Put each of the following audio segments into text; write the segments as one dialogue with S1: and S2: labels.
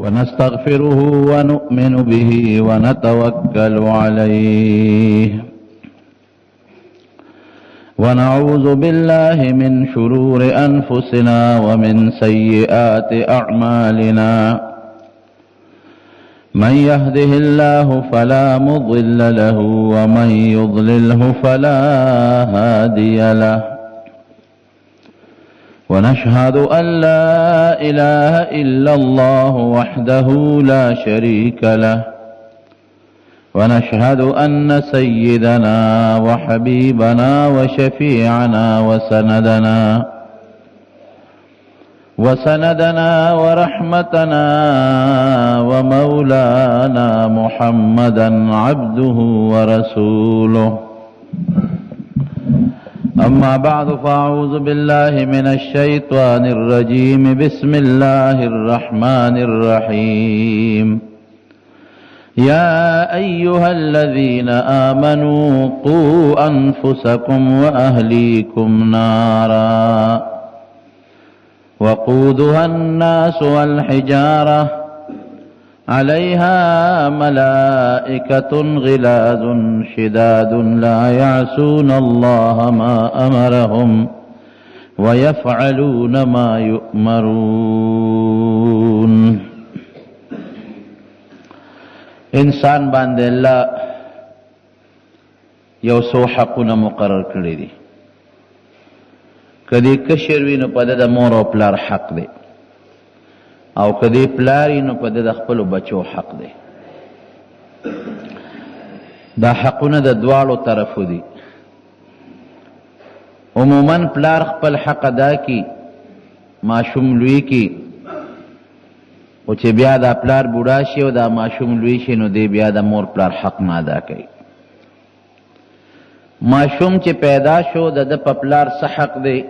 S1: ونستغفره ونؤمن به ونتوكل عليه ونعوذ بالله من شرور أنفسنا ومن سيئات أعمالنا من يهده الله فلا مضل له ومن يضلله فلا هادي له ونشهد أن لا إله إلا الله وحده لا شريك له ونشهد أن سيدنا وحبيبنا وشفيعنا وسندنا ورحمتنا ومولانا محمدا عبده ورسوله. أما بعد، فأعوذ بالله من الشيطان الرجيم. بسم الله الرحمن الرحيم. يا أيها الذين آمنوا قوا أنفسكم وأهليكم نارا وقودها الناس والحجارة عليها ملائكة غلاظ شداد لا يعصون الله ما أمرهم ويفعلون ما يؤمرون. انسان باندې الله یو څو حقونه مقرر کړي دي. که دی کشر وي نو په ده د مور او پلار حق دی، او که دی پلار وي نو په ده د خپلو بچو حق دی. دا حقونه د دواړو طرفو دي. عموما پلار خپل حق ادا کی، ماشوم لوی کی، خو چې بیا دا پلار بوډا شي او دا ماشوم لوی شي نو دی بیا د مور پلار حق نه ادا کوي. ماشوم چې پیدا شو د ده په پلار څه حق دی،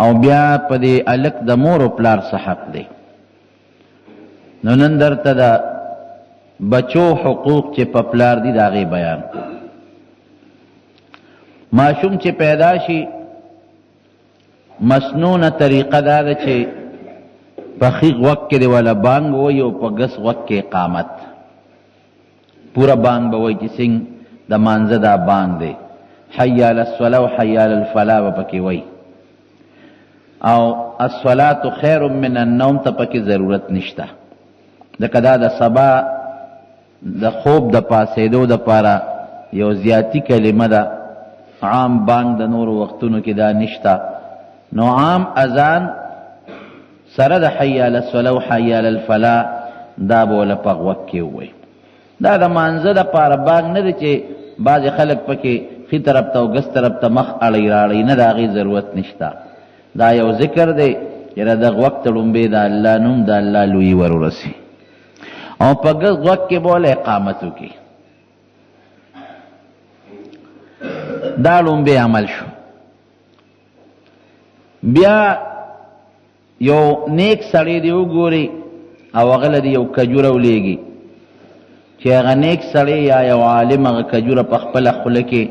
S1: او بیا په دې هلک د مور او پلار څه حق دی. نو نن درته د بچو حقوق چې په پلار دي د هغې بیان کړو. ماشوم چې پیدا شي، مسنونه طریقه دا ده چې په ښي غوږ کې دې وله بانګ ووایي او په ګس غوږ کې اقامت. پوره بانګ به وایي چې څنګه د مانځه دا بانګ دی، حی علی الصلاة او حی علی الفلاح به پکې وایي، او الصلاة خیر من النوم ته پکې ضرورت نشته، ځکه دا د سبا د خوب د پاسېدو دپاره یو زیاتی کلمه ده. عام بانګ د نورو وختونو کې دا نشته. نو عام اذان سره د حی علی الصلاة او حی علی الفلاح دا به وله په غوږ کې ووایي. دا د مانځه دپاره بانګ نه دی چې بعضې خلک پکې ښي طرف ته او ګس طرف ته مخ اړوي راړوي، نه، د هغې ضرورت نشته. دا یو ذکر دی چې د غوږ ته ړومبی د الله نوم، د الله لویي ور ورسي، او په ګس غوږ کې به وله اقامت وکړي. دا ړومبی عمل شو. بیا یو نیک سړی دی وګوري او هغه له دې یو کجوره ولیږي، چې هغه نیک سړی یا یو عالم هغه کجوره په خپله خوله کې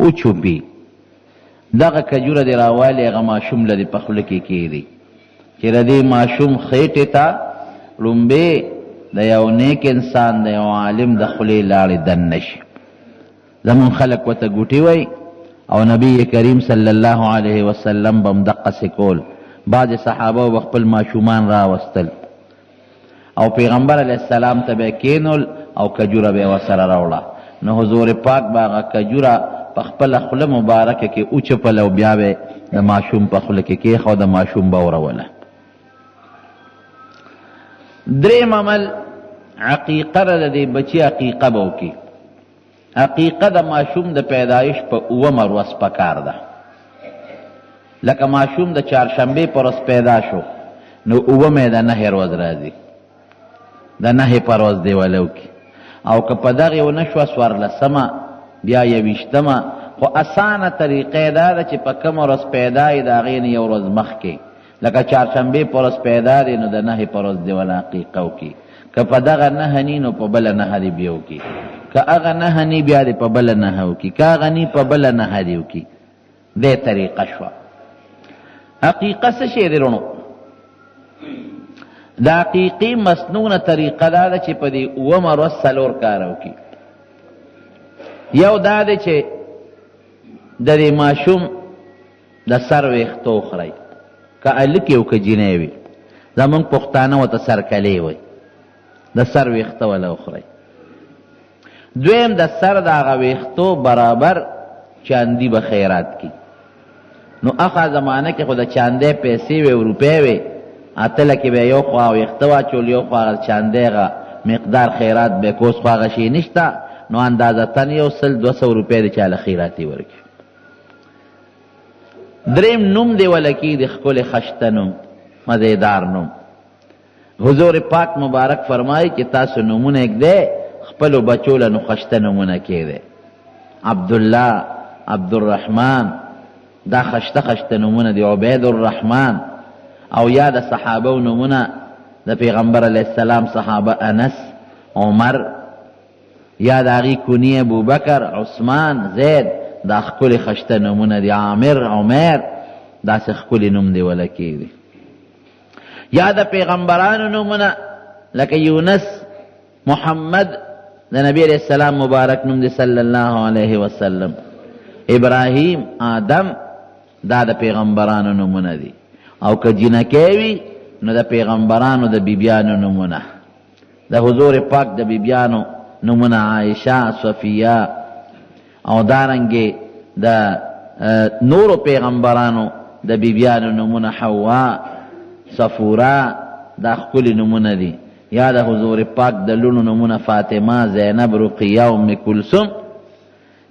S1: وچوپي. دغه کجوره دې راوالي، هغه ماشوم له دې په خوله کې کښېږدي، چې د دې ماشوم خېټې ته ړومبی د یو نیک انسان، د یو عالم د خولې لاړې دننه شي. زمونږ خلک ورته ګوټي وایي، او نبی کریم صلی الله علیه وسلم به هم دقسې کول. بعضې صحابه به خپل ماشومان راوستل او پیغمبر علیه السلام ته به یې کښېنول او کجوره به یې ورسره راوړه. نو حضور پاک به هغه کجوره په خپله خوله مبارکه کې وچپله او بیا به یې د ماشوم په خوله کې کېښوده، د ماشوم به وروله. دریم عمل عقیقه ده، د دې بچي عقیقه به وکړي. عقیقه د ماشوم د پیدایش په اوومه ورځ پکار ده. لکه ماشوم د چهارشنبې په ورځ پیدا شو نو اوومه یې د نهې ورځ راځي، د نهې په ورځ دې وله وکړي. او که په دغې ونه شوه څوارلسمه، بیا یوویشتمه. خو اسانه طریقه یې دا ده چې په کومه ورځ پیدا یې د هغې نه یو ورځ مخکې، لکه چهارشنبې په ورځ پیدا دی نو د نهې په ورځ دې وله عقیقه وکړي. که په دغه نهه نی نو په بله نهه دې بیا وکړي، که هغه نهه نی بیا دې په بله نهه وکړي، که هغه نی په بله نهه دې وکړي. دې طریقه شوه. عقیقه څه شی دی وروڼو؟ د عقیقې مسنونه طریقه دا ده چې په دې اوومه ورځ څلور کاره وکړي. یو دا دی چې د دې ماشوم د سر ویښته وخرئ، که هلک او که جینۍ وي، زموږ پښتانه ورته سرکلې وایي، د سر ویښته وله وخورئ. دویم د سر د هغه ویښتو برابر چاندي به خیرات کی. نو اخا زمانه کې خو د چاندۍ پیسې وې او روپۍ وې، اتله کې به یو خوا ویښته واچول، یو خوا هغه چاندۍ هغه مقدار خیرات به کو، اوس خو هغه شی نشته، نو اندازه تن یو سل دوه سوه روپۍ د چا له خیراتي ورکړي. دریم نوم دی وله کېږدي، ښکلی خشته نوم، مزیدار نوم. حضور پاک مبارک فرمایي چې تاسو نومونه ږدئ خپلو بچو له نو خشته نومونه کېږدئ، عبدالله، عبدالرحمن، دا خشته خشته نومونه دي، عبید الرحمن، او یا د صحابه نومونه، د پیغمبر علیه السلام صحابه انس، عمر، یا د هغې کنیه ابوبکر، عثمان، زید، دا ښکلي خشته نومونه دي، عامر، عمیر، داسې ښکلي نوم دی وله کېږدي. یا د پیغمبرانو نومونه لکه یونس، محمد، د نبی علیہ السلام مبارک نوم دی صلی الله علیه وسلم، ابراهیم، آدم، دا د پیغمبرانو نومونه دي. او که جینکۍ وي نو د پیغمبرانو د بیبیانو نومونه، د حضور پاک د بیبیانو نومونه عائشه، صفیه، او دارنګې د نورو پیغمبرانو د بیبیانو نومونه حوا، صفورا، دا ښکلي نومونه دي. یا د حضور پاک د لوڼو نومونه فاطمه، زینب، رقیه، ام کلثوم،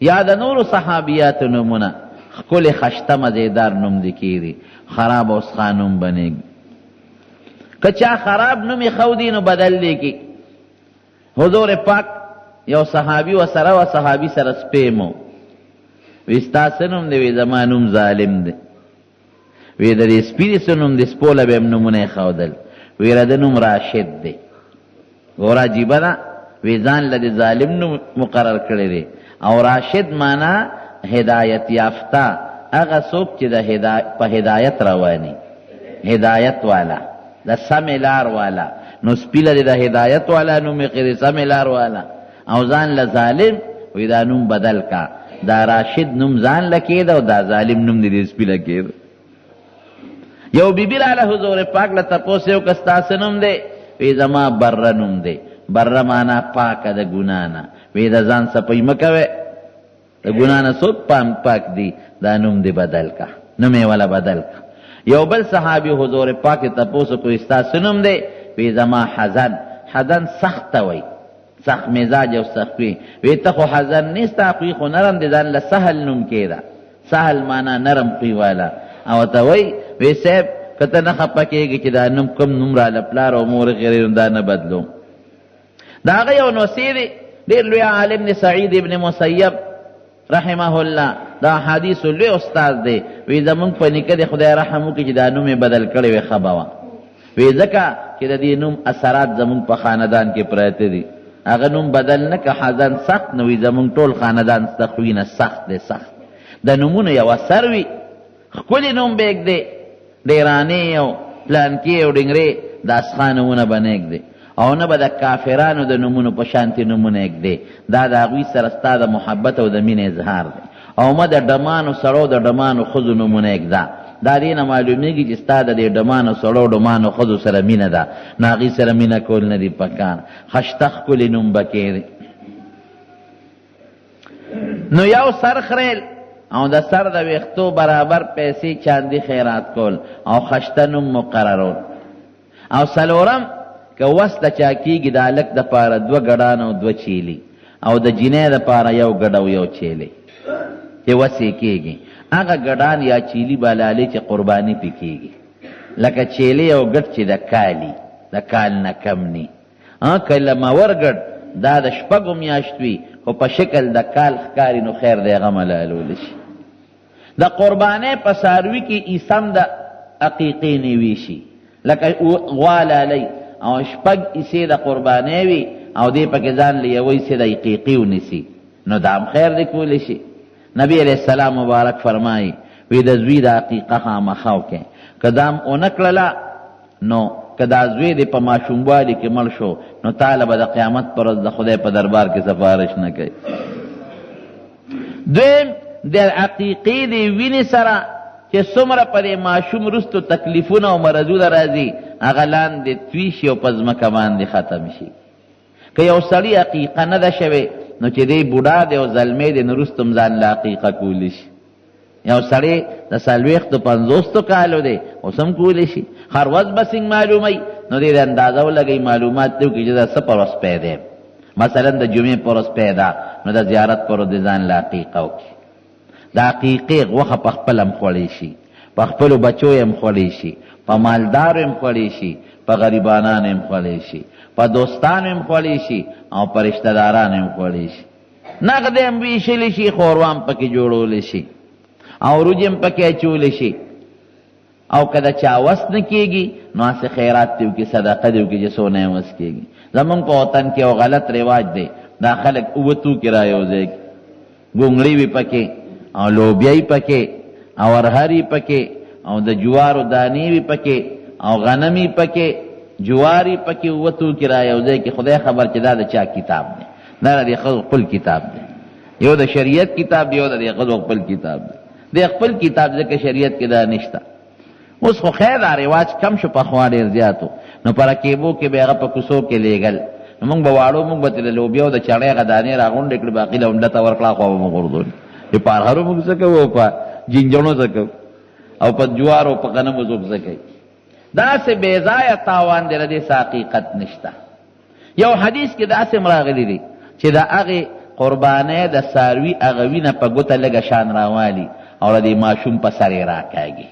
S1: یا د نورو صحابیاتو نومونه ښکلي خشته مزیدار نوم دي کیږي، خراب او سخا نوم به نه ږدي. که چا خراب نوم ایښودي نو بدل دې کړي. حضور پاک یو صحابي وسره و، صحابي سره سپی مو، وی ستا څه نوم دی؟ وی زما نوم ظالم دی. وی د دې سپي دې څه نوم دی؟ سپو له به یې هم نومونه ایښودل. وی د ده نوم راشد دی. ګوره عجیبه ده، وی ځان له دې ظالم نوم مقرر کړی دی، او راشد معنا هدایت یافته، هغه څوک چې د په هدایت رواني، هدایت والا، د سمې لار والا. نو سپي له دې د هدایت والا نوم ایښی دی، سمې لار والا، او ځان له ظالم. وی دا نوم بدل کا، دا راشد نوم ځان له کېده او دا ظالم نوم دې دې سپي له کېده. یو بیبي راله حضور پاک له تپوس یې وکړ ستا څه نوم دی؟ وی زما بره نوم دی. بره معنا پاکه د ګناه نه. وی د ځان سپۍ مه کوئ، د ګناه نه څوک پاک دي، دا نوم دې بدل کا، نوم یې وله بدل کا. یو بل صحابي حضور پاک ته تپوس وکړ ستا څه نوم دی؟ وی زما حزن. حزن سخت ته وایي، سخت مزاج او سخت خوی. وی ته خو حزن نه، ستا خوی خو نرم دی، ځان له سهل نوم کېده. سهل معنا نرم خوی والا. او ته وای، وی صاحب که ته نه خپه کېږې چې دا نوم کوم نوم راله پلار او مور ایښی دی نو دا نه بدلوم. د هغه یو نوسی دی، ډېر لوی عالم دی، سعید ابن مسیب رحمه الله، د احادیثو لوی استاد دی. وی زمونږ په نیکه دې خدای رحم وکړي چې دا نوم یې بدل کړی وی ښه به وه. وی ځکه چې د دې نوم اثرات زمونږ په خاندان کې پراته دي، هغه نوم بدل نه که حزن سخت نه وي، زمونږ ټول خاندان ستا خوی نه سخت دی، سخت. د نومونو یو اثر وي، ښکلي نوم به ږدې، ډېرانې او پلانکې او ډنګرې، د اسخا نومونه به نه ږدې، او نه به د کافرانو د نومونو په شانتې نومونه ږدې، دا د هغوی سره ستا د محبت او د مینې اظهار دی. او مه د ډمانو سړو د ډمانو ښځو نومونه ږده، دا دې نه معلومیږي چې ستا د دې ډمانو سړو ډمانو ښځو سره مینه ده، نو هغوی سره مینه کول نه دي پکار. خشته ښکلي نوم به کښېږدې. نو یو سر خریل او د سر د ویښتو برابر پیسې چاندي خیرات کول او خشته نوم مقررول. او څلورم که وس د چا کېږي د هلک دپاره دوه ګډان او دوه چیلي او د جینۍ دپاره یو ګډ او یو چیلی چې وس یې کېږي، هغه ګډان یا چیلي به لالې چې قرباني پې کېږي، لکه چیلې او ګډ چې د کالي د کال نه کم ني، که لمور ګډ دا د شپږو میاشت وي خو په شکل د کال ښکاري نو خیر دی هغه ملالول شي. د قربانۍ په څاروي کې ایسم د عقیقې نه ویشي، لکه غوا لالۍ او شپږ ایسې د قربانۍ وي او دی پکې ځان له یوه ایسې د عقیقې ونیسي نو دا هم خیر دی کولی شي. نبی علیه السلام مبارک فرمایي وی د زوی د عقیقه خامخا وکړئ، که دا هم ونه کړله نو که دا زوی دې په ماشوموالي کې مړ شو نو تاله به د قیامت پر ورځ د خدای په دربار کې سفارش نه کوي. دویم، د عقیقې د وینې سره چې څومره په دې ماشوم وروسته تکلیفونه او مرضونه راځي هغه لاندې توی شي او په ځمکه باندې ختم شي. که یو سړي عقیقه نه ده شوې نو چې دی بوډا دی او زلمی دی نو وروسته هم ځان له عقیقه کولی شي. یو سړی د څلوېښتو پنځوستو کالو دی اوس هم کولی شي، هر ورځ به څنګه معلوموي نو دی د اندازه ولګوي، معلومات دې وکړي چې دا څه پر ورځ پیدا یم، مثلا د جمعې پر ورځ پیدا، نو د زیارت پر ورځ دې ځان له عقیقه وکړي. د عقیقې غوښه په خپله هم خوړی شي، په خپلو بچو یې هم خوړی شي، په مالدارو یې هم خوړی شي، په غریبانانو یې هم خوړی شي، په دوستانو یې هم خوړی شي او په رشته دارانو یې هم خوړی شي. نغدې هم ویشلی شي، ښوروا هم پکې جوړولی شي او وریجې هم پکې اچولی شي. او که د چا وس نه کېږي نو هسې خیرات دې وکړي، صدقه دې وکړي چې څونه یې وس کېږي. زمونږ په وطن کې یو غلط رواج دی، دا خلک اووه توکي را یو ځای کړي، ګونګړي وي پکې او لوبیا وي پکې او ارهر وي پکې او د جوارو دانې وي پکې او غنم وي پکې، جوار وي پکې، اووه توکي را یو ځای کړي. خدای خبر چې دا د چا کتاب دی، دا د دې ښځو خپل کتاب دی. یو د شریعت کتاب دی، یو د دې ښځو خپل کتاب دی. د خپل کتاب ځکه شریعت کې دا نشته. اوس خو خیر دا رواج کم شو، پخوا ډېر زیات و. نو په رکیبو کې به هغه په کوڅو کې لېږل، نو موږ به واړو، موږ به ترې د لوبیا او د چڼې هغه دانې راغونډې کړې، باقي له همدته ورکړه، خوا به مو غورځولې چې په ارهرو موږ څه کوو او په جینجڼو څه کوو او په جوارو په غنمو څوک څه کوي. داسې بې ځایه تاوان دی، له دې څه حقیقت نشته. یو حدیث کې داسې هم راغلي دي چې د هغې قربانۍ د څاروي هغه وینه په ګوته لږه شان راوالي او د دې ماشوم په سر یې راکاږي.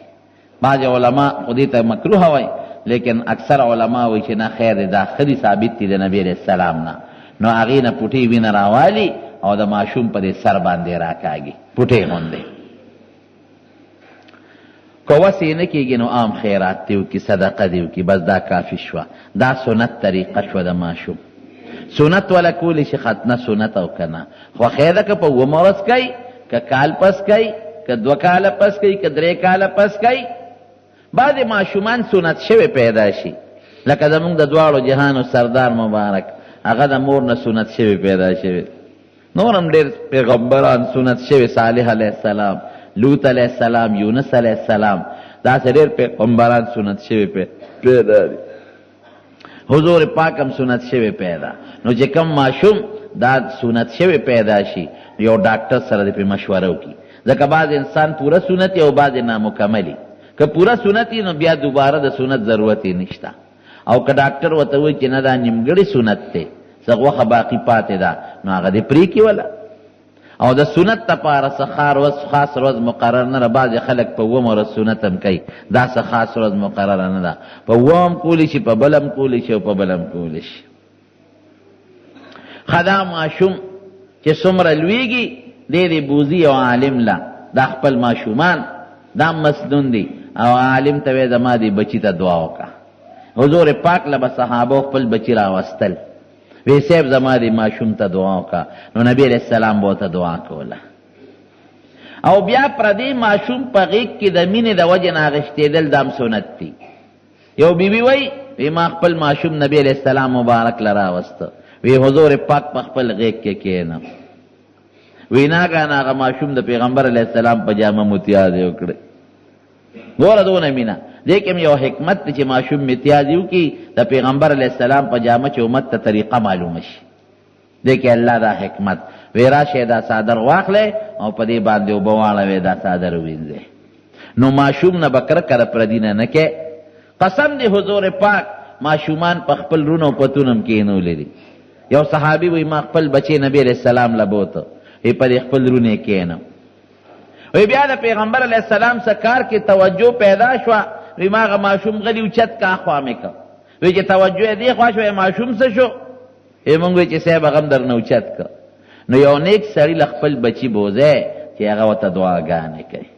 S1: بعضې علما خو دې ته مکروه وایي، لیکن اکثر علما وایي چې نه خیر دی، دا ښه دي، ثابت دي د نبي علیه السلام نه. نو هغې نه پوټې وینه راوالي او د ماشوم په دې سر باندې راکاږي پوټې غوندې. که وس یې نه کېږي نو عام خیرات دې وکړي، صدقه دې وکړي، بس دا کافي شوه. دا سنت طریقه شوه د ماشوم. سنت وله کولی شي ختنه سنت او که نه، خوښه ده که په اوومه ورځ کوي، که کال پس کوي، که دوه کاله پس کوي، که درې کاله پس کوي. بعضې ماشومان سنت شوی پیدا شي، لکه زمونږ د دواړو جهانو سردار مبارک، هغه د مور نه سنت شوی پیدا شوی. نور هم ډېر پیغمبران سنت شوي، صالح علیه السلام، لوط علیه السلام، یونس علیه السلام، داسې ډېر پیغمبران سنت شوي پیدا دي. حضور پاک هم سنت شوی پیدا. نو چې کوم ماشوم دا سنت شوی پیدا شي، یو ډاکټر سره دې پرې مشوره وکړي، ځکه بعض انسان پوره سنت او بعض نامکمل. که پوره سنت نو بیا دوباره د سنت ضرورت یې نشته. او که ډاکټر ورته وایي چې نه دا نیمګړی سنت دی، څه غوښه باقي پاتې ده، نو هغه دې پرې کړي وله. او د سنت لپاره څه خاص ورځ مقرر نه ده. بعضې خلک په اوومه ورځ سنت هم کوي، دا څه خاص ورځ مقرره نه ده. په اوومه هم کولی شي، په بله هم کولی شي او په بله هم کولی شي. ښه دا ماشوم چې څومره لویږي دی دې بوځي یو عالم له، دا خپل ماشومان دا مسنون دي، او عالم ته وایي زما دې بچي ته دعا وکړه. حضور پاک له به صحابو خپل بچي راوستل، وی صاحب زما دې ماشوم ته دعا وکړه، نو نبی علیه السلام به ورته دعا کوله. او بیا پردې ماشوم په غېږ کې د مینې د وجې نه اغشتېدل دا هم سنت دي. یو بیبي وایي، وی ما خپل ماشوم نبی علیه السلام مبارک له راوسته، وی حضور پاک په خپل غېږ کې کښېنم، وی ناګهانه هغه ماشوم د پیغمبر علیه السلام په جامه متیازې وکړې. ګوره دونه مینه، دې کې هم یو حکمت دی چې ماشوم متیازې وکړي د پیغمبر علیه السلام په جامه چې امت ته طریقه معلومه شي. دې کې الله دا حکمت وی راشه دا څادر واخلئ او په دې باندې اوبه واړوئ، دا څادر ووینځئ. نو ماشوم نه به کرکه د پردي نه نه کوې. قسم دی حضور پاک ماشومان په خپل رونو او پتون هم کېنولي دي. یو صحابي وایي ما خپل بچی نبی علیه السلام له بوته، وایي په دې خپل رون یې کېنم. وایي بیا د پیغمبر علیه السلام څه کار کې توجه پیدا شوه، وایي ما هغه ماشوم غلی اوچت که اخوا مې که. وایي چې توجه یې دې خوا شوه، وایي ماشوم څه شو؟ وایي مونږ وایي چې صاحب هغه هم درنه اوچت که. نو یو نیک سړي له خپل بچي بوځی چې هغه ورته دعاګانې کوي.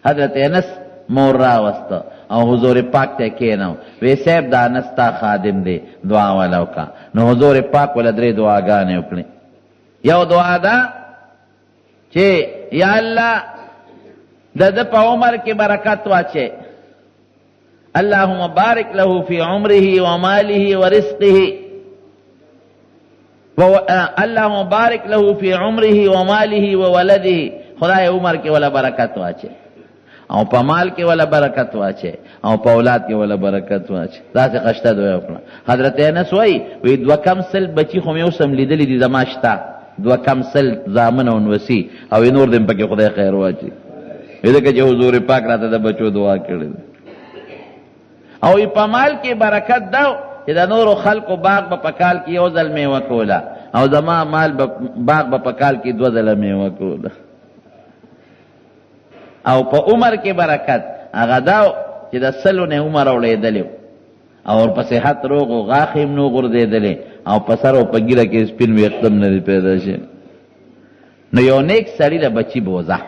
S1: حضرت انس مور راوسته او حضور پاک ته کېنو، وی صاحب دا انس ستا خادم دی، دعا وله وکړه. نو حضور پاک وله درې دعاګانې وکړې. یو دعا دا چې یا الله د ده په عمر کې برکت واچې، اللهم بارک له فی عمره وماله ورزقه، اللهم بارک له فی عمره وماله وولده. خدای عمر کې ولا برکت واچي او په مال کې ولا برکت واچي او په اولاد کې ولا برکت واچي. داسې خشته دعا وکړه. حضرت انس وایي، وایي دوه کم سل بچي خو مې اوس هم لیدلي دي، زما شته دوه کم سل زامن او نوسي، او نور دې هم پکې خدای خیر واچي، ځکه چې حضور پاک راته د بچو دعا کړې ده. او په مال کې برکت دا چې د نورو خلکو باغ به په کال کې یو ځل میوه کوله، او زما مال به باغ به په کال کې دوه ځله میوه کوله. او په عمر کې برکت هغه دا چې د سلو نه عمر اوړېدلی او ورپسې صحت روغ و، غاښ یې هم نه غورځېدلی، او په سر او په ږیره کې سپین ویښته هم نه دي پیدا شوي. نو یو نیک سړي له بچي بوځه،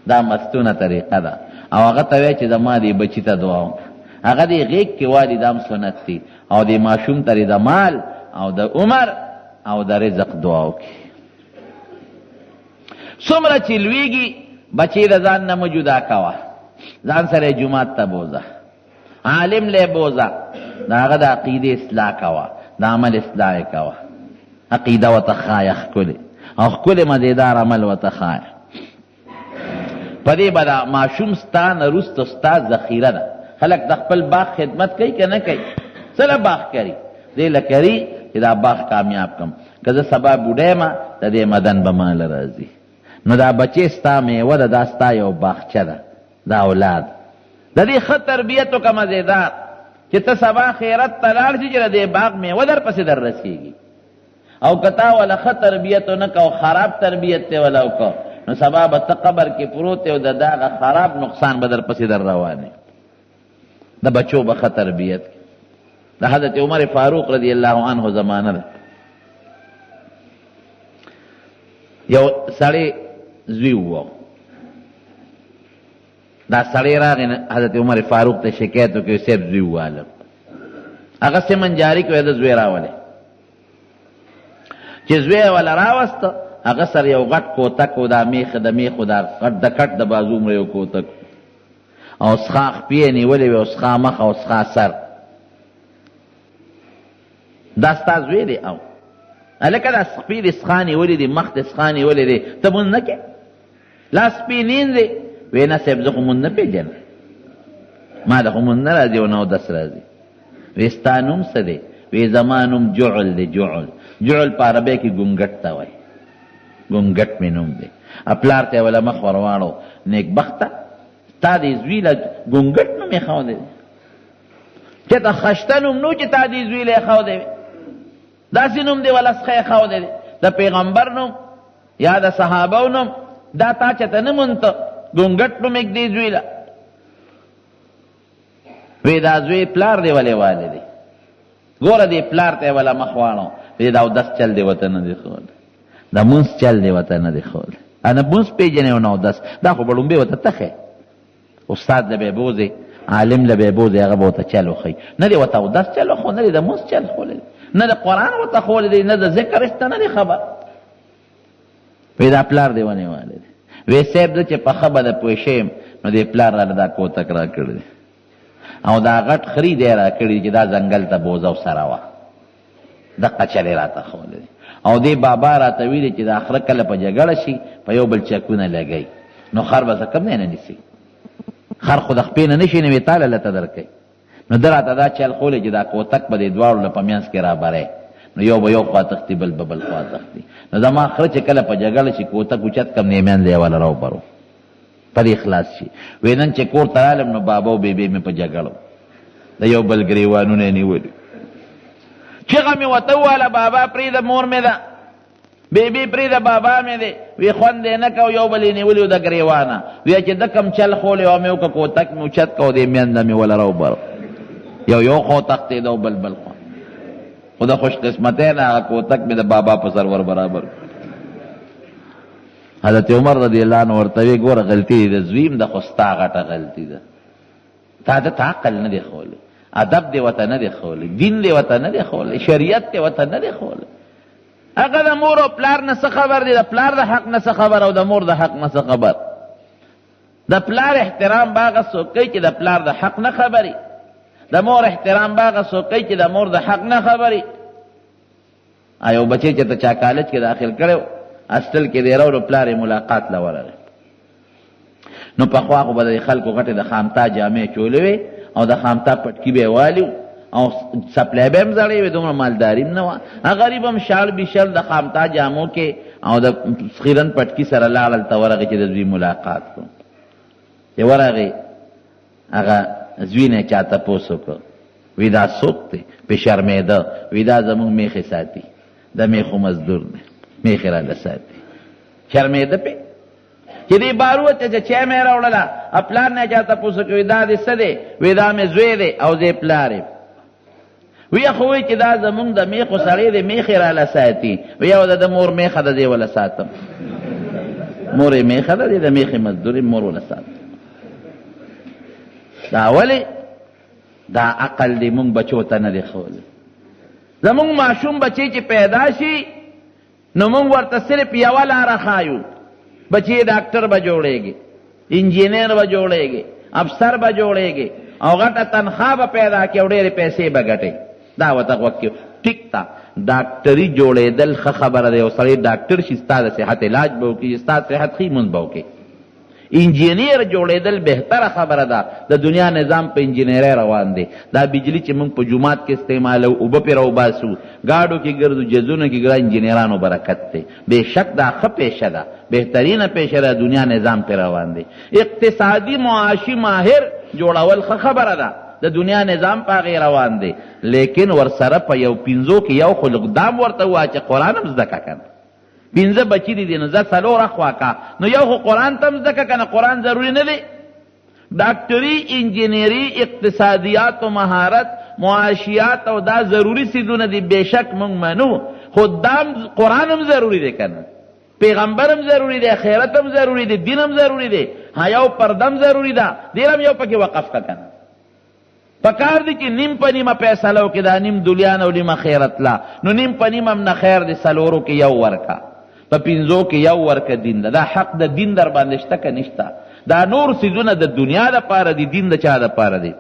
S1: دا مستونه طریقه ده. او هغه ته وایه چې زما دې بچي ته دعا وکړه، هغه دې غېږ کې والي، دا هم سنت دي. او دې ماشوم ته دې د مال او د عمر او د رزق دعا وکړي. څومره چې لویږي بچی د ځان نه مه جدا کوه، ځان سره یې جومات ته بوځه، عالم له بوځه، د هغه د عقیدې اصلاح کوه، د عمل اصلاح یې کوه. عقیده ورته ښایه ښکلې او ښکلې مزېدار عمل ورته ښایه. په دې به دا ماشوم ستا نه وروسته ستا ذخیره ده. خلک د خپل باغ خدمت کوي که نه کوي؟ څه له باغ کوي؟ دې له کوي چې دا باغ کامیاب کړم، که زه سبا بوډی یم د دې مدن به ما له راځي. نو دا بچی ستا میوه ده، دا ستا یو باغچه ده، دا اولاد د دې ښه تربیت وکړه مزېدار، چې ته سبا خیرت ته لاړ شي چې د دې باغ میوه در پسې در رسېږي. او که تا وله ښه تربیت ونه کړه او خراب تربیت ته وله وکړه، نو سبا به ته قبر کې پروت او د دغه خراب نقصان به در پسې در روان وي. د بچو به ښه تربیت. د حضرت عمر فاروق رضی الله عنه زمانه ده، یو سړی زوی وو. دا سړی راغی حضرت عمر فاروق ته شکایت وکړ، صاحب زوی وواله. هغه سمن جاري کړ، د زوی راولې. چې زوی یې وله راوسته، هغه سره یو غټ کوتک و، دا میخ د میخو دا غټ د کټ د بازو عمره یو کوتک، او سخا خپې یې نیولې وې، او سخا مخ او سخا سر. دا ستا زوی دی او هلکه دا خپې دې سخا نیولې دي، مخ دې سخا نیولې دی، ته مونځ نه کوې؟ لاس پې نینځې؟ وی نه صاحب زه خو مونځ نه پېژنم، ما ته خو مونځ نه راځي او نه اودس راځي. وی ستا نوم څه دی؟ وی زما نوم جعل دی. جعل، جعل په عربۍ کې ګونګټ ته وایي، ګونګټ مې نوم دی. پلار ته یې وله مخ ور واړو، نېکبخته تا دې زوی له ګونګټ نوم ایښودی دی، چې ته خشته نوم نو چې تا دې زوی له ایښودی وي، داسې نوم دې وله څخه ایښودی دی، د پیغمبر نوم یا د صحابو نوم دا تا چېرته نه مونته، ګونګټ نوم ږدې زوی له. وی دا زوی پلار دی ولې والي دی، ګوره دې پلار ته یې وله مخ واړو، وی دا اودس چل دی ورته نه دی ښوولی، د مونځ چل دی ورته نه دی ښوولی، نه مونځ پېژنې او نه اودس، دا خو به ړومبی ورته ته ښیې، استاد له به یې بوځې، عالم له به یې بوځې، هغه به ورته چل وښیي، نه دې ورته اودس چل وښو، نه دې د مونځ چل ښوولی، نه د قرآن ورته ښوولی دی، نه د ذکر هېڅ ته نه دی خبر. وی دا پلار دی ونې والي دی. وی صاحب زه چې په ښه بده پوه شوی یم، نو دې پلار راله دا کوتک راکړی دی او دا غټ خري دی راکړی چې دا ځنګل ته بوځه او سره وه، دقه چل یې راته ښوولی دی. او دې بابا راته ویلي چې دا خره کله په جګړه شي په یو بل چکونه لګوي، نو خر به څه کوم ځای نه نیسي، خر خو د خپې نه نشي نوې تاله لته درکوي. نو ده راته دا چل ښوولی چې دا کوتک به دې دواړو له په منځ کې رابری، نو یو به یو خوا تښتي بل به بل خوا تښتي. نو زما خره چې کله په جګړه شي کوتک اوچت کړم، نو یې منځ یې وله راوبرو، په دې خلاص شي. وی نن چې کور ته رالم نو بابا او بیبې مې په جګړه د یو بل ګریوانونه یې نیولي، چیغه مې ورته وواله بابا پرېږده مور مې ده، بیبي پرېږده بابا مې دی. وی خوند یې نه کو، یو بل یې نیولي د ګریوانه. وی چې ده کوم چل ښولی او مې وکړه، کوتک مې اوچت کړ او دې مینځ مې وله راوبرو، یو یو خو تښتېده او بل بل خوا. خو د خوش قسمتۍ نه هغه کوتک مې د بابا په سر ور برابر کړ. حضرت عمر رضی الله عنه ورته وی ګوره غلطي دې د زوی هم ده، خو ستا غټه غلطي ده، تا ده ته عقل نه دی ښوولی، ادب دې ورته نه دی ښوولی، دین دې ورته نه دی ښوولی، شریعت دې ورته نه دی ښوولی. هغه د مور او پلار نه څه خبر دی، د پلار د حق نه څه خبر او د مور د حق نه څه خبر. د پلار احترام به هغه څوک کوي چې د پلار د حق نه خبري. د مور احترام به هغه څوک کوي چې د مور د حق نه خبري. یو بچی چې ته چا کالج کې داخل کړی هاسټل کې دی راوړو، پلار یې ملاقات له ورغی. نو پخوا خو به د خلکو غټې د خامتا جامې چولې وې او د خامتا پټکي به یې والي او څپلۍ به یې هم زړې وې، دومره مالداري هم نه وه. غریب هم شاړ بیشړ د خامتا جامو کې او د خیرن پټکي سره لاړ، هلته ورغی چې د زوی ملاقات کړو. چې ورغی هغه زوی نه چا تپوس وکړ، وی دا څوک دی؟ پې شرمېده، وی دا زموږ میخې ساتي، د میخو مزدور دی، میخې راله ساتي. شرمېده پې چې دې بار ووته چې چای مې راوړله. پلار نه چا تپوس وکړ، وی دا دې څه دی؟ وی دا مې زوی دی او زه یې پلار یم. وی خو وی چې دا زموږ د میخو سړی دی، میخې راله ساتي. وی او د مور میخه ده، زه یې وله ساتم. مور یې میخه ده، د میخې مزدور یم، مور وله ساتم. دا ولې دا عقل دی مونږ بچو ته نه دی ښوولی؟ زمونږ ماشوم بچی چې پیدا شي نو مونږ ورته صرف یوه لاره ښایو، بچی ډاکټر به جوړېږي، انجینر به جوړېږي، افسر به جوړېږي او غټه تنخوا به پیدا کړي او ډېرې پیسې به ګټي. دا ورته غوږ کې ټیک ده، ډاکټري جوړېدل ښه خبره ده، یو سړی ډاکټر شي ستا د صحت علاج به وکړي، چې ستا صحت ښه وي لمونځ به وکړي. انجینیر جوړېدل بهتره خبره ده، د دنیا نظام په انجینیرۍ روان دی. دا بجلي چې موږ په جومات کې استعمالوو، اوبه پرې راوباسو، ګاډو کې ګرځو، جزونو کې ګرځو، انجینیرانو برکت دی. بېشک دا ښه پیشه ده، بهترینه پیشه ده، دنیا نظام پرې روان دی. اقتصادي معاشي ماهر جوړول ښه خبره ده، د دنیا نظام په هغې روان دی، لیکن ورسره په یو پنځو کې یو خو لږ دام ورته ووایه چې قرآن هم زده کړه که نه. پنځه بچی دي نو ځه څلور اخوا کا، نو یو خو قرآن ته هم زده که کنه، قرآن ضروري نه دی. ډاکټري، انجینری، اقتصادیات او مهارت، معاشیات او دا ضروري څیزونه دي، بېشک موږ منو، خو دا قرآن هم ضروري دی کنه، پیغمبر هم ضروري دی، خیرت هم ضروري دی، دین هم ضروري دی، حیا او پرده هم ضروري ده، دې هم یو پکې وقف که کنه. پکار دی چې نیم په نیمه فیصله وکړي، دا نیم دنیا نه او نیم اخرت لا، نو نیم په نیم هم نه خیر دی، څلورو کې یو ورکه، په پنځو کې یو ورکه دین ده. دا حق د دین در باندې شته که نشته؟ دا نور څیزونه د دنیا دپاره دي، دین د چا دپاره دی؟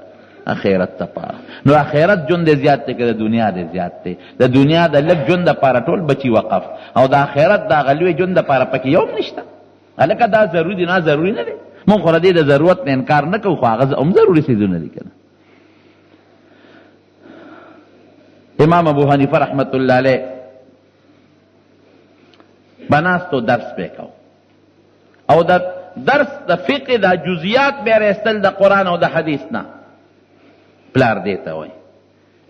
S1: اخرت دپاره. نو اخرت ژوند دی زیات دی که د دنیا دی زیات دی؟ د دنیا د لږ ژوند دپاره ټول بچي وقف، او د اخرت د هغه لوی ژوند دپاره پکې یو هم نشته. هلکه دا ضروري دی، نه ضروري نه دی. مونږ خو د دې د ضرورت نه انکار نه کوو، خو هغه هم ضروري څیزونه دي که نه. امام ابو حنیفه رحمت الله علیه به ناست و درس به یې کوو، او د درس د فقه دا جزئیات به یې راایستل د قرآن او د حدیث نه. پلار دې ته وایي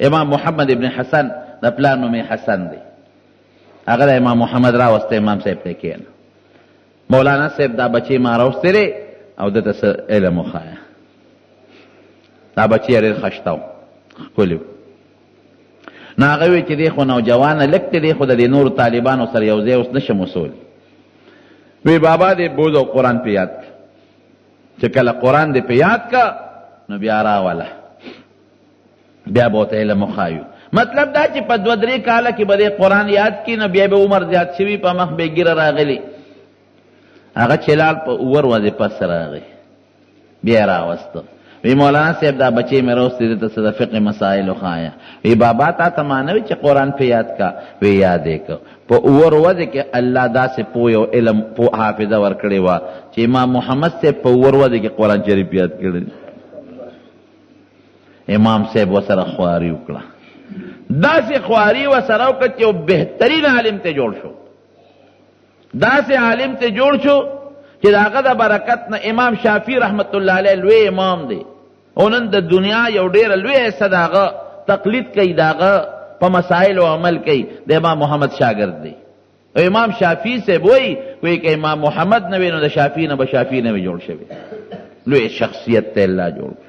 S1: امام محمد ابن حسن، د پلار نوم یې حسن دی، هغه د امام محمد راوسته، امام صاحب ته کښېنه، مولانا صاحب دا بچی ما راوستی دی او ده ته څه علم وښایه. دا بچی ډېر ښایسته و، ښکلی و. نو هغه وویل چې دی خو نوجوان هلک دی، دی خو د دې نورو طالبانو سره یو ځای اوس نه شم اوسولی. وی بابا دې بوځه او قرآن پې یاد کړه، چې کله قرآن دې پې یاد کړه نو بیا راوله، بیا به ورته علم وښایو. مطلب دا چې په دوه درې کاله کې به دی قرآن یاد کړي، نو بیا به عمر زیات شوي، په مخ به یې ږیره راغلي. هغه چې لاړ په اووه ورځې پس راغی، بیا یې راوسته، وی مولانا صاحب دا بچی مې راوستی، ده ته څه د فقه مسایل وښایه. وی بابا تا ته ما نه وی چې قرآن پې یاد کا؟ وی یاد یې که. په اووه ورځې کې الله داسې پوه او علم پوه حافظه ورکړې وه چې امام محمد صاحب په اووه ورځې کې قرآن شریف یاد کړی. امام صاحب وسره خواري وکړه، داسې خواري وسره وکړه چې یو بهترین عالم ته جوړ شو، داسې عالم ته جوړ شو چې د هغه د برکت نه امام شافعي رحمت الله علیه لوی امام دی، او نن د دنیا یو ډېره لویه حصه د هغه تقلید کوي، د هغه په مسایلو عمل کوي، د امام محمد شاګرد دی. او امام شافعي صاحب وایي، وایي که امام محمد نه وي نو د شافعي نه به شافعي نه وي جوړ شوی. لوی شخصیت ته الله جوړ کړ.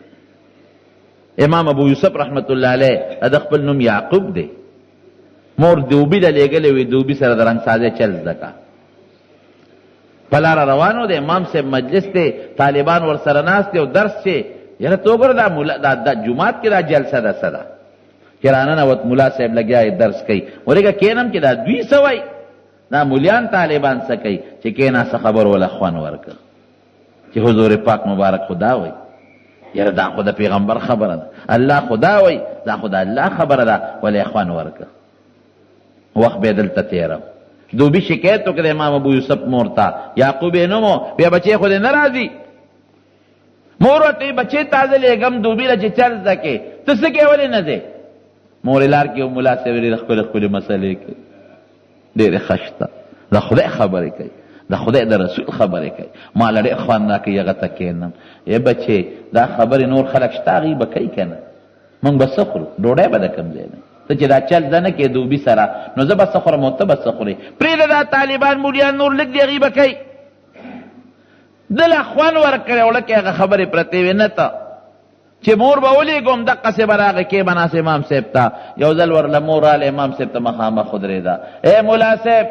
S1: امام ابو یوسف رحمت الله علیه د خپل نوم یعقوب دی، مور دوبي له لېږلی وي، دوبي سره د رنګسازۍ چل زده کا. په لاره روانو د امام صاحب مجلس دی، طالبان ورسره ناست دي او درس چې یاره ته وګوره دا ملا دا جومات کې دا جلسه ده څه ده؟ چې راننوت ملا صاحب لګیا یې درس کوي، ورېږه کښېنم چې دا دوی څه وایي، دا ملیان طالبان څه کوي، چې کښېناسته خبرو له خوند ورکړه چې حضور پاک مبارک خو دا وایي یاره دا خو د پیغمبر خبره ده، الله خدا وایي، دا خو د الله خبره ده، ولې خوند ورکړه. وخت به دلته تېرو. دوبي شکایت وکړ امام ابو یوسف مور ته، یعقوب یې نوم و، بیا بچی خو دې نه راځي. مور ورته وایي بچی تازه لېږم دوبي له چې چل زده کړې، ته څه کوې ولې نه ځې؟ مور یې لار کې یو ملا صاحب ډېرې ښکلې ښکلې مسلې کوي، ډېرې ښه شته، د خدای خبرې کوي، د خدای د رسول خبرې کوي، ما له ډېر خوند راکوي هغه ته کښېنم. ای بچې دا خبرې نور خلک شته هغوی به کوي که نه، موږ به څه خورو، ډوډۍ به د کوم ځای نه، ته چې دا چل زده نه کړې دوبي سره نو زه به څه خورم او ته به څه خورې. پرېږده دا طالبان مولیان نور لږ دي هغوی به کوي. ده له خوند ورکړی وړکی هغه خبرې پرتې وې نه ته چې مور به ولېږو همدقسې به راغی کښېبه ناست امام صاحب ته. یو ځل ورله مور راغله امام صاحب ته مخامخ ودرېده، ای ملا صاحب.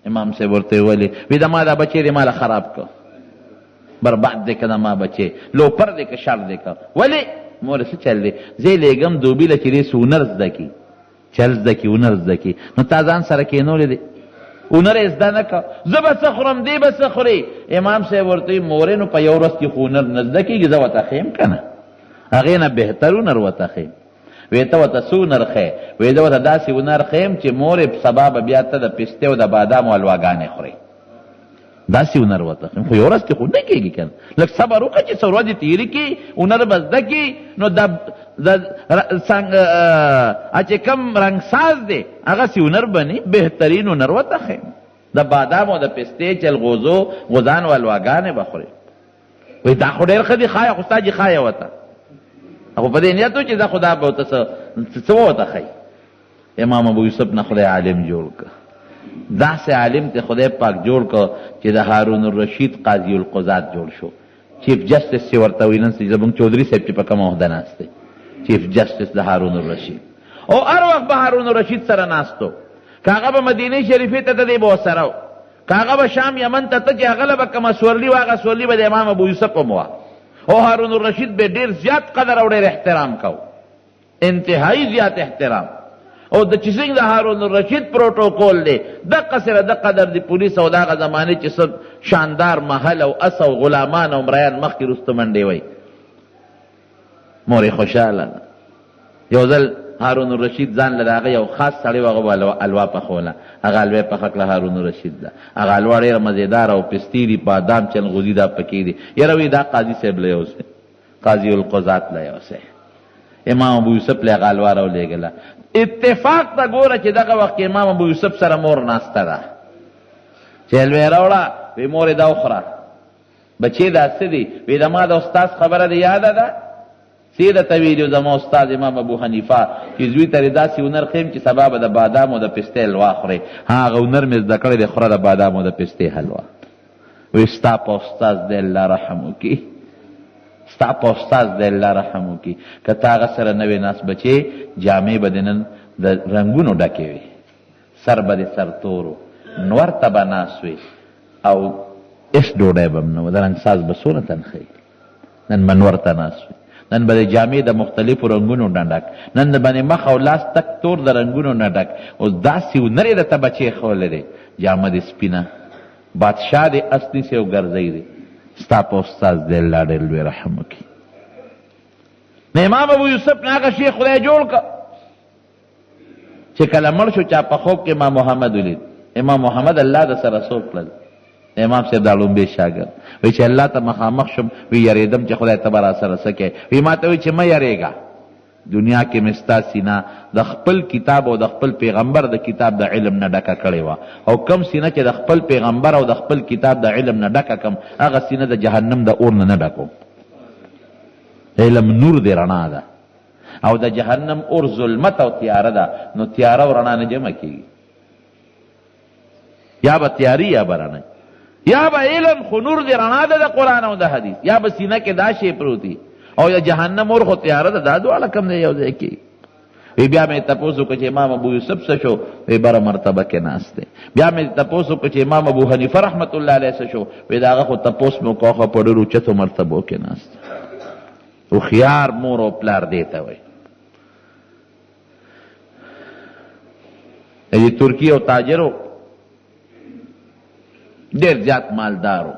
S1: امام صاحب ورته ولې؟ وی د ما دا بچی دې ماله خراب کړ، برباد دې که د ما بچی، لوپر دې که شر دې که. ولې مور څه چل دی؟ زه یې لېږم دوبي له چې دې څه هنر زده کړي، چل زده کړي، هنر زده کړي، نو تا ځان سره کښېنولی دی، هنر یې زده نه کړ، زه به څه خورم دی به څه خوري. امام صاحب ورته وایي مورې نو په یو ورځ کې خو هنر نه زده کېږي، زه ورته ښیم که نه، هغې نه بهتر هنر ورته ښیم. وی ته ورته څه هنر ښیې؟ وی زه ورته داسې هنر ښیم چې مورې سبا به بیا ته د پستې او د بادامو حلواګانې خورې. داسې هنر ورته ښیم، خو یو ورځ کې خو نه کېږي که نه، لږ صبر وکړه چې څو ورځې تېرې کړي هنر به زده کړي. نو د د څنګه چې کوم رنګساز دی هغسې هنر به نه، بهترین هنر ورته ښیم. د بادامو د پستې چلغوزو غوزانو حلواګانې به خورې. وایي دا خو ډېر ښه دي، ښایه خو ستا جي ښایه ورته، خو په دې نیت و چې زه خو دا به ورته څه ورته ښیي. امام ابو یوسف نه خدای عالم جوړ کړ، داسې عالم ته خدای پاک جوړ کړ چې د هارون الرشید قاضي القضات جوړ شو، چیف جسټس چې ورته وایي. نن زموږ چودري صاحب چې په کومه عهده ناست دی، چیف جسټس د هارون الرشید، او هر وخت به هارون الرشید سره ناست و. که هغه به مدینې شریفې ته ته دی به ورسره و، که هغه به شام یمن ته ته چې هغه له به کومه سورلي وه هغه سورلي به د امام ابو یوسف هم وه. او هارون الرشید به ډېر زیات قدر او ډېر احترام کو، انتهایی زیات احترام. او د چې څنګه د هارون الرشید پروتوکول دی دقه سره د قدر د پولیس او د هغه زمانې چې څه شاندار محل او اس او غلامان او مریان مخکې وروسته منډې وایي. مور یې خوشحاله ده. یو ځل هارون الرشید ځان له د هغه یو خاص سړی و، هغه به حلوا پخوله، هغه حلوا یې پخه کړه هارون الرشید له. هغه حلوا ډېره مزېداره او پستې دي، بادام چنغوزي دا پکې دي. یاره وایي دا قاضي صاحب له یوسئ، قاضي القضات له یوسئ. امام ابو یوسف له هغه حلوا راولېږله. اتفاق ته ګوره چې دغه وخت کې امام ابو یوسف سره مور ناسته ده، چې حلوا یې راوړه، وایي مورې دا وخوره. بچې دا څه دي؟ وایي د ما د استاد خبره دې یاده ده؟ څه درته ویلي وو زما استاد امام ابو حنیفه چې زوی ته دې داسې هنر ښیم چې سبا به د بادامو د پستې حلوا خورې. ها هغه هنر مې زده کړی دی، خوره د بادامو د پستې حلوا. وایي ستا په استاد دې الله رحم وکړي، ستا په استاد دې الله رحم وکړي، که ته هغه سره نه وې ناست بچې جامې به دې نن د رنګونو ډکې وې، سر به دې سرتور و، نور ته به ناست وې او هېڅ ډوډۍ به هم نه وه. د رنګساز به څونه تنخوا وي؟ نن به نور ته ناست وي، نن به د جامې د مختلفو رنګونو نه ډک، نن د باندې مخ او لاس تک تور د رنګونو نه ډک. اوس داسې هنر یې درته بچی ښوولی دی، جامه دې سپینه، بادشاه دې اس نیسي او ګرځوي دې. ستا په استاد دې الله ډېر لوی رحم وکړي. نو امام ابو یوسف نه هغه شیخ خدای جوړ کړ چې کله مړ شو چا په خوب کې امام محمد ولید. امام محمد الله د سره سوق کړل. امام صاحب دا ړومبی شاګرد وی چې الله ته مخامخ شوم، وی یریدم چې خدای ته به راسره څه کوې. وی ما ته وی چې مه یریږه، دنیا کې مې ستا سینه د خپل کتاب او د خپل پیغمبر د کتاب د علم نه ډکه کړې وه، او کوم سینه چې د خپل پیغمبر او د خپل کتاب د علم نه ډکه کم هغه سینه د جهنم د اور نه نه ډکوم. علم نور دی، رڼا ده، او د جهنم اور ظلمت او تیاره ده، نو تیاره او رڼا نه جمع کیږي. یا به تیاری یا به رڼا، یا به علم خو نور دی، رڼا ده د قرآن او د حدیث، یا به سینه کې دا شی پروت وي، او یا جهنم اور خو تیاره ده، دا دواړه کوم دی یو ځای کې. وی بیا مې تپوس وکړ چې امام ابو یوسف څه شو؟ وی بره مرتبه کې ناست دی. بیا مې تپوس وکړ چې امام ابو حنیفه رحمت الله علیه څه شو؟ وی د هغه خو تپوس مې وکړ، خو په ډېرو اوچتو مرتبو کې ناست دی. هوښیار مور او پلار دې ته وایي. د ترکیې یو تاجر و، ډېر زیات مالدار و،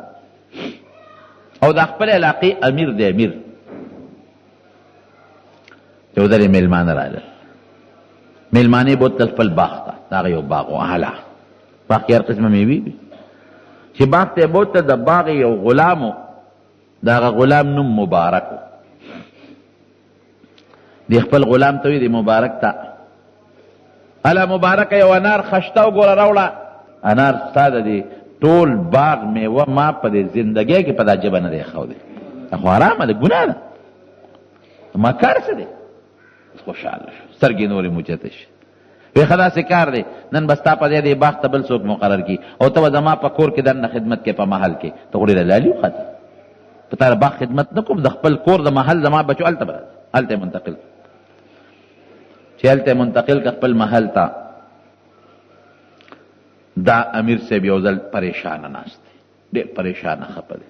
S1: او د خپل علاقې امیر دی، امیر. یو ځل یې مېلمانه راغلل، مېلمانه یې بوتلل خپل باغ ته، د هغه یو باغ و اعلی باغ کې هر قسمه مېوې وي. چې باغ ته یې بوتله، د باغ یو غلام و، د هغه غلام نوم مبارک و. دی خپل غلام ته وی، دی مبارک ته، الا مبارک یو انار خشته وګوره راوړه. انار ستا د دې ټول باغ میوه ما په دې زندګۍ کې په دا ژبه نه دی ښودی، دا خو حرامه ده، ګناه ده، ما کار څه دی؟ خوشحاله شو، سترګې نورې موچتې شوې. وی ښه داسې کار دی، نن به ستا په ځای دې باغ ته بل څوک مقرر کړي او ته به زما په کور کې دننه خدمت کوې په محل کې. ته خو ډېره لالي وختې، په تا د باغ خدمت نه کوم، د خپل کور د محل زما بچو هلته به راځي. هلته یې منتقل کړ، چې هلته یې منتقل کړ خپل محل ته. دا امیر صاحب یو ځل پریشانه ناست دی، ډېر پریشانه خپه دی.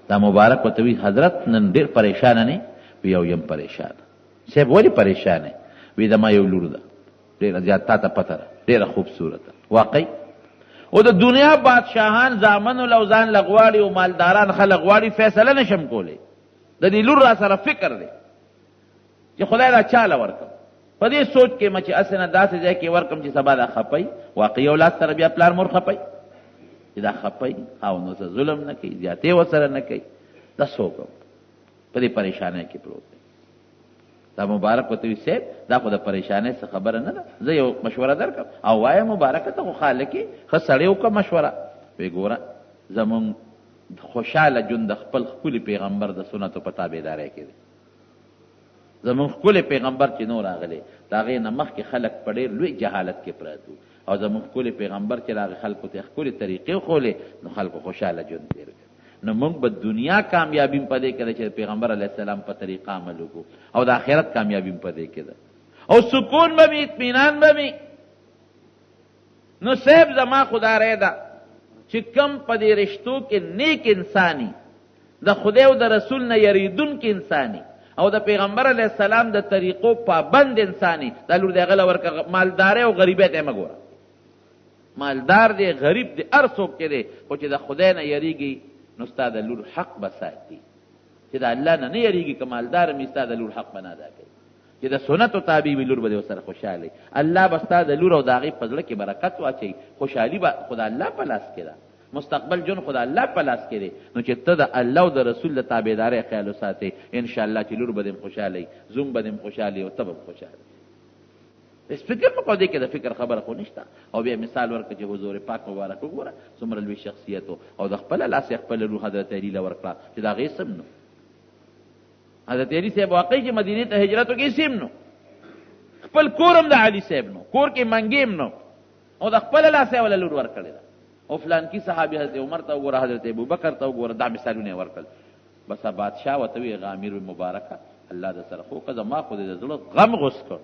S1: دا مبارک ورته وی، حضرت نن ډېر پریشانه نه وی؟ یو یم پریشانه. صاحب ولې پریشان یې؟ وی زما یو لور ده، ډېره زیات تا ته پته ده، ډېره خوبصورته واقعي. او د دنیا بادشاهان زامنو له ځان له غواړي او مالداران خلک غواړي، فیصله نشم کولی. د دې لور را سره فکر دی چې خدای دا چا له ورکم. په دې سوچ کې مه چې هسې نه داسې ځای کې ورکم چې سبا دا خپه وي. واقعي اولاد سره بیا پلار مور خپه وي چې دا خپه وي، خاوند ورسره ظلم نه کوي، زیاتې ورسره نه کوي، دا څه وکړم؟ په دې پریشانۍ کې پروت دی. دا مبارک ورته وي، صاحب دا خو د پریشانۍ څه خبره نه ده، زه یو مشوره درکړم. او وایه مبارکه ته خو خالق یې، ښه سړی وکړه مشوره. وی ګوره زمونږ خوشحاله ژوند د خپل ښکلي پیغمبر د سنتو په تابعدارۍ کې دی. زمونږ ښکلی پیغمبر چې نو راغلی، د هغې نه مخکې خلک په ډېر لوی جهالت کې پراته وو، او زمونږ ښکلی پیغمبر چې راغی خلکو ته یې ښکلې طریقې وښولې، نو خلکو خوشحاله ژوند تېر کړ. نو مونږ به دنیا کامیابي هم په دې کې ده چې د پیغمبر علیه السلام په طریقه عمل وکړو، او د آخرت کامیابي هم په دې کې ده، او سکون به وي، اطمینان به وي. نو صاحب زما خو دا رایه ده چې کوم په دې رشتو کې نیک انساني، د خدای او د رسول نه یریدونکی انساني، او د پیغمبر علیه السلام د طریقو پابند انساني، دا لور دې هغه له ورکړه، مالدارۍ او غریبۍ ته یې مه ګوره. مالدار دی، غریب دی، هر څوک چې دی، خو چې د خدای نه یریږي نو ستا د لور حق به ساتي. چې د الله نه نه یریږي، که مالدار هم وي، ستا د لور حق به نه ادا کوي. چې د سنتو تابع وي، لور به دې ورسره خوشحاله وي. الله به ستا د لور او د هغې په زړه کې برکت واچوي. خوشحالي به خو د الله په لاس کې ده، مستقبل ژوند خو د الله په لاس کې دی. نو چې ته د الله او د رسول د تابعدارۍ خیال وساتې، انشاءالله چې لور به دې هم خوشحاله وي، زوم به دې هم خوشحاله وي، او ته به هم خوشحاله یې. هېڅ فکر مه کوه، دې کې د فکر خبره خو نشته. او بیا مثال ورکړه چې حضور پاک مبارک وګوره څومره لوی شخصیت و، او د خپله لاسه یې خپله لور حضرت علي له ورکړه چې د هغې څه هم نه. حضرت علي صاحب واقعي چې مدینې ته هجرت وکړي څه هم نو، خپل کور هم د علي صاحب نو، کور کې منګې هم نو، او د خپله لاسه یې وله لور ورکړې ده. او فلانکي صحابي حضرت عمر ته وګوره، حضرت ابوبکر ته وګوره، دا مثالونه یې ورکړل. بس بادشاه ورته وویل، هغه امیر وویل، مبارکه الله د سره ښه وکړه، زما خو دې د زړه غم غوڅ کړ.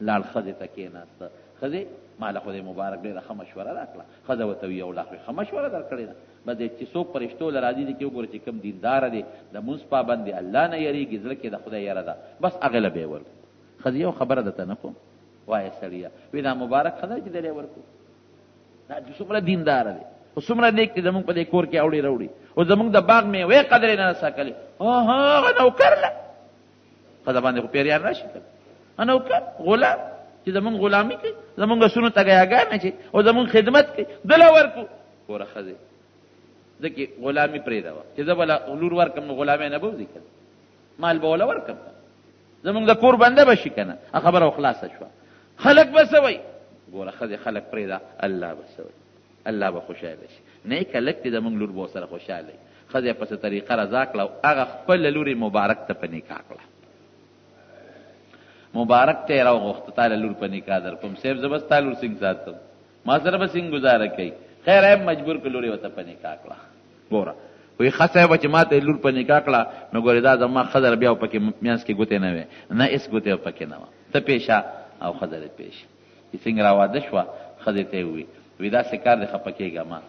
S1: لاړ ښځې ته کېناسته، ښځې ما له خو دې مبارک ډېره ښه مشوره راکړه. ښځه ورته وویل، یو لا خو یې ښه مشوره درکړې ده، بس دی چې څوک پرشتو له راځي دې کې وګوره چې کوم دینداره دی، د لمونځ پابند دی، الله نه یریږي، زړه کې د خدای یره ده، بس هغه له به یې ورکړو. ښځې یو خبره درته نه کوم، وایه سړیه. وی دا مبارک ښه ده چې دی له یې ورکړو، دا چې څومره دینداره دی او څومره نیک دی، زموږ په دې کور کې اوړي راوړي او زموږ د باغ میوې قدرې نه ساتلې. هغه نوکر له ښځه باندې خو پیریان راشي که نوکر غلام چې زموږ غلامي کوي، زموږ اسونو ته ګیاګانې چې او زموږ خدمت کوي، ده له ورکړو. ګوره ښځې ځکه غلامي پرېږده وه چې زه به له لور ورکړم نو غلامۍ نه به وځي که نه، مال به وله ورکړم که زموږ د کور بنده به شي که نه. خبره خلاصه شوه. خلک به څه وایي؟ ګوره ښځې خلک پرېږده، الله به څه وایي، الله به خوشحاله شي. نیک هلک دی، زموږ لور به ورسره خوشحاله وي. ښځه یې په څه طریقه رضا کړه او هغه خپله لور یې مبارک ته په نکاح کړه. مبارک ته یې راوغوښته، تا له لور په نکاح درکوم صاحب، زه به ستا لور څنګه ساتم، ما سره به څنګه ګزاره کوي. خیر یې مجبور کړ، لور یې ورته په نکاح کړه. ګوره وایي ښه صاحب چې ما ته یې لور په نکاح کړه، نو ګورې دا زما ښځه بیا پکې منځ کې ګوتې نه وې، نه هېڅ ګوتې به پکې نه وه، ته پېشه او ښځه دې پېشه. چې څنګه راواده شوه، ښځې ته یې وویل، وایي داسې کار دی خفه کېږه مه،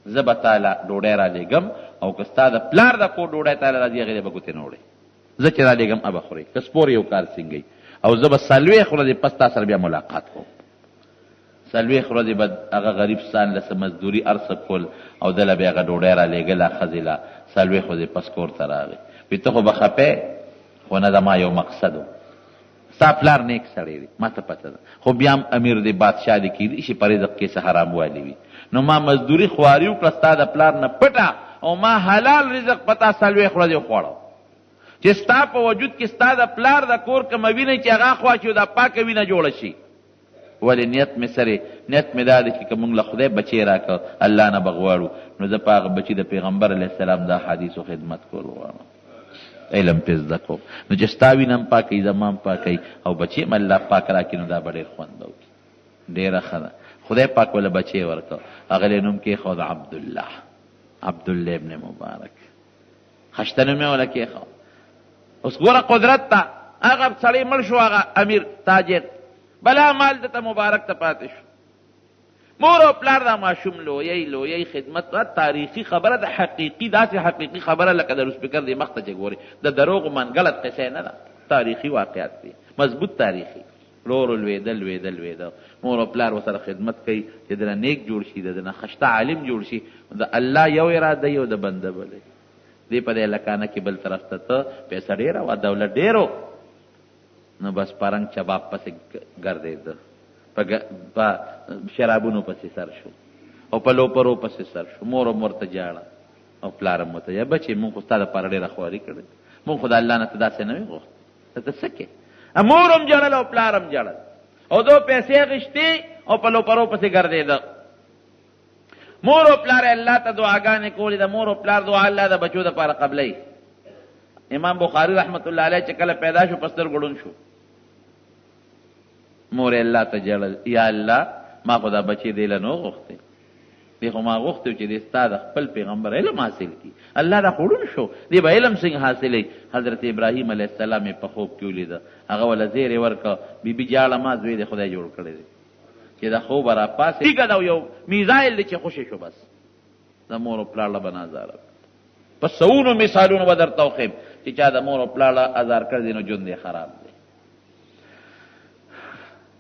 S1: زه به تا له ډوډۍ رالېږم او که ستا د پلار د کور ډوډۍ تا له راځي هغې له به ګوتې نه وړې، زه چې رالېږم هغه به خورې، که سپور یو کار څنګه وي، او زه به 40 ورځې پس تا سره بیا ملاقات کوم. 40 ورځې به هغه غریب ځان له څه مزدوري هر څه کول او ده له به یې هغه ډوډۍ رالېږله ښځې له. 40 ورځې پس کور ته راغی، وي ته خو به خپه یې، خو نه زما یو مقصد و. ستا پلار نیک سړی دی، ما ته پته ده، خو بیا هم امیر دی، بادشاه دی، کیدای شي په رزق کې څه حراموالی وي، نو ما مزدوري خواري وکړه ستا د پلار نه پټه او ما حلال رزق په تا 40 ورځې وخوړه، چې ستا په وجود کې ستا د پلار د کور کومه وینه چې هغه اخوا شي او دا پاکه وینه جوړه شي. ولې نیت مې څه دی؟ نیت مې دا دی چې که مونږ له خدای بچی راکړ، الله نه به غواړو، نو زه په هغه بچي د پیغمبر علیه السلام د احادیثو خدمت کول غواړم، علم پرې زده کوم، نو چې ستا وینه هم پاکه وي، زما هم پاکه وي او بچی هم الله پاک راکړي، نو دا به ډېر خوند وکړي. ډېره ښه ده. خدای پاک ورله بچی ورکړ، هغه له یې نوم کېښود عبدالله، عبدالله ابن مبارک. خشته نوم یې ورله کېښود. اوس ګوره قدرت ته، هغه سړی مړ شو، هغه امیر تاجر، بلا مال ده ته مبارک ته پاتې شو. مور او پلار دا ماشوم لویی لویی خدمت دا تاریخي خبره ده، حقیقي داسې حقیقي خبره لکه د لوسپیکر دې مخ ته چې ګورې، د دروغو منګړت قصه نه ده، تاریخي واقعات دي، مضبوط تاریخي. ورو لوېده لوېده لوېده، مور او پلار ورسره خدمت کوي چې دنه نیک جوړ شي، د دنه خشته عالم جوړ شي. د الله یو اراده یو د بنده بله. دی په دې هلکانه کې بل طرف ته ته، پیسه ډېره وه، دولت ډېر و، نو بس په رنګ چباب پسې ګرځېده، په شرابونو پسې سر شو او په لوپرو پسې سر شو. مور هم ورته ژاړه او پلار هم ورته ژاړه، بچې مونږ خو ستا دپاره ډېره خواري کړې ده، مونږ خو د الله نه ته داسې نه وې غوښتې، ته ته څه کې؟ مور هم ژړل او پلار هم ژړل او دو پیسې اخیستې او په لوپرو پسې ګرځېده. مور او پلار الله ته دعاګانې کولې، د مور او پلار دعا الله د بچو دپاره قبلوي. امام بخاري رحمت الله علیه چې کله پیدا شو په سترګو ړوند شو، مور یې الله ته ژړل، یا الله ما خو دا بچی دې له نه غوښتی، دې خو ما غوښتی چې دې ستا د خپل پیغمبر علم حاصل کړي، الله دا خو ړوند شو، دې به علم څنګه حاصلوي؟ حضرت ابراهیم علیه السلام یې په خوب کې ولیده، هغه ورله زیری ورکړ، بیبي ژاړه ما زوی دې خدای جوړ کړی دی. چې د خوبه راپاڅېد، تیږه ده او یو میزایل دی چې خوشې شو، بس د مور او پلار له به نازاره کړ. په سوونو مثالونو به درته وښیم چې چا د مور او پلار له ازار کړی دی نو ژوند یې خراب دی.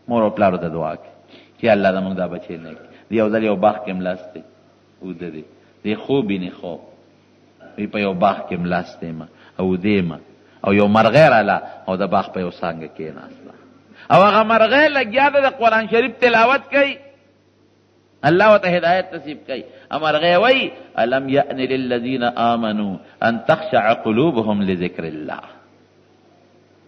S1: مور او پلار ته دعا کوي چې الله زموږ دا بچی نیک کړي. دی یو ځل یو باغ کې ملاست دی، اوده دی، دی خوب ویني، خوب وی په یو باغ کې ملاست یم او اوده یم او یو مرغۍ راله او د باغ په یو څانګه کېناسته او هغه مرغۍ لګیا ده د قرآن شریف تلاوت کوي، الله ورته هدایت نصیب کوي. مرغۍ وایي الم یأن للذین آمنو ان تخشع قلوبهم لذکر الله.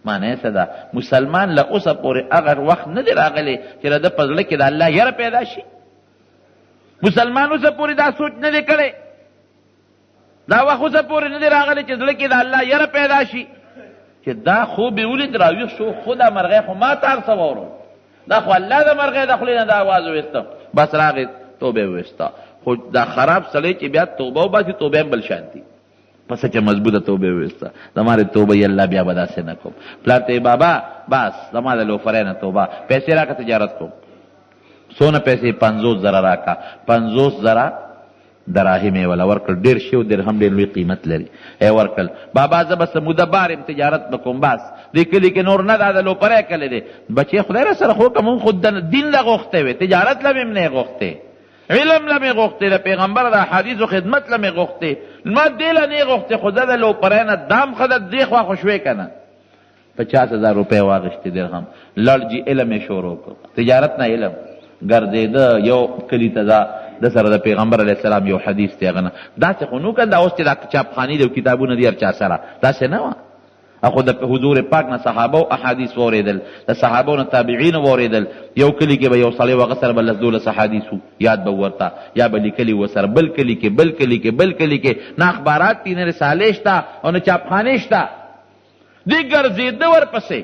S1: معنی څه ده؟ مسلمان له اوسه پورې هغه وخت نه دی راغلی چې د ده په زړه کې د الله یره پیدا شي. مسلمان اوسه پورې دا سوچ نه دی کړی، دا وخت اوسه پورې نه دی راغلی چې زړه کې د الله یره پیدا شي. چې دا خوب یې ولید راویښ شو، خو دا مرغۍ خو ما ته هر څه واورول، دا خو الله د مرغۍ د خولې نه دا اواز وویسته، بس راغی توبه یې وویسته. خو دا خراب سړی چې بیا توبه وباسي، توبه هم بل شان دي، پس چې مضبوطه توبه وویسته، زما د توبه یې الله بیا به داسې نه کوم. پلار ته یې بابا بس زما د لوفرۍ نه توبه، پیسې راکړه تجارت کوم. څونه پیسې؟ 50,000 راکړه. 50,000 دراهم یې وله ورکړل، ډېر شی و، درهم ډېر لوی قیمت لري، یې ورکړل. بابا زه به څه موده بار یم، تجارت به کوم، بس دې کلي کې نور نه، دا د لوپری کلی دی، بچې خدای را سره خو که مونږ خو دین له غوښتی وی، تجارت له مې هم نه غوښتی، علم له مې غوښتی، د پیغمبر د احادیثو خدمت له مې غوښتی، ما دې له نه غوښتی، خو زه د لوپری نه دام ښه ده، دې خوا خو شوې که نه. 50,000 روپۍ واخیستې درهم، لړ جي علم یې شروع کړ، تجارت نه علم، ګرځېده یو کلي ته ځه، ده سره د پیغمبر علیه السلام یو حدیث دی، هغه نه داسې خو نو که دا اوس چې دا چاپخانې دي او کتابونه دي هر چا سره، داسې نه وه. خو د حضور پاک نه صحابه او احادیث واورېدل، د صحابو نه تابعینو واورېدل. یو کلي کې به یو سړی و، هغه سره به لس دولس احادیث وو، یاد به ورته یا به لیکلي وو سره، بل کلي کې، بل کلي کې، بل کلي کې، نه اخبارات دي، نه رسالې شته او نه چاپخانې شته. دی ګرځېده ورپسې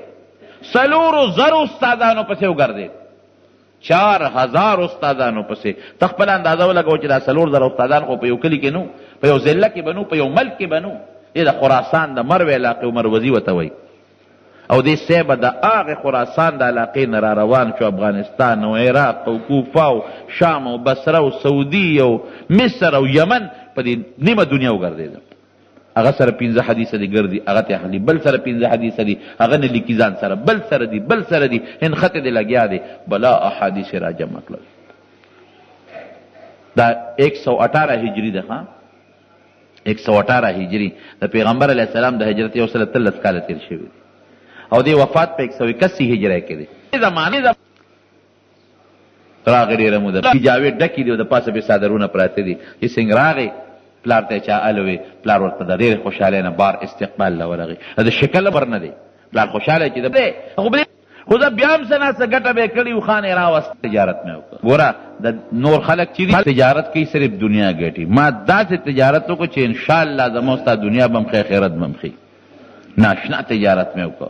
S1: 4000 استادانو پسې وګرځېد، 4000 استادانو پسې. ته خپله اندازه ولګوه چې دا 4000 استادان خو په یو کلي کې نو، په یو ضلع کې به نو، په یو ملک کې به نو. دی د خراسان د مرو علاقې مروزي ورته وایي، او دې صاحب د هغې خراسان د علاقې نه را روان شو، افغانستان او عراق او کوفه او شام او بصره او سعودي او مصر او یمن، په دې نیمه دنیا وګرځېده. هغه سره پنځه حدیثه دي ګرځي، هغه ته اخلي، بل سره پنځه حدیثه دي، هغه نه لیکي ځان سره، بل سره دي، بل سره دي، هنښتې دي لګیا دی، بلا احادیث یې راجمع کړل. دا 118 هجري ده، ها 118 هجري، د پیغمبر علیه السلام د هجرت 113 کاله تېر شوي دي. او دی وفات په 181 هجری کې دی. زمانه راغی ډېره موده جاوې ډکې دي او د پاسه پرې څادرونه پراته دي. چې څنګه راغی پلار ته یې چا الو وی، پلار ورته د ډېرې خوشحالۍ نه بار استقبال له ورغی. د شکل ور نه دی، پلار خوشحاله چې د خو خو زه بیا هم څه نا څه ګټه به یې کړې اوښان یې راوست تجارت مې وکړ. ګوره د نور خلک چې دي تجارت کوي صرف دنیا ګټي، ما داسې تجارت وکړ چې انشاءالله زما او ستا دنیا به هم ښه اخرت به هم ښه. ناشنا تجارت مې وکړ،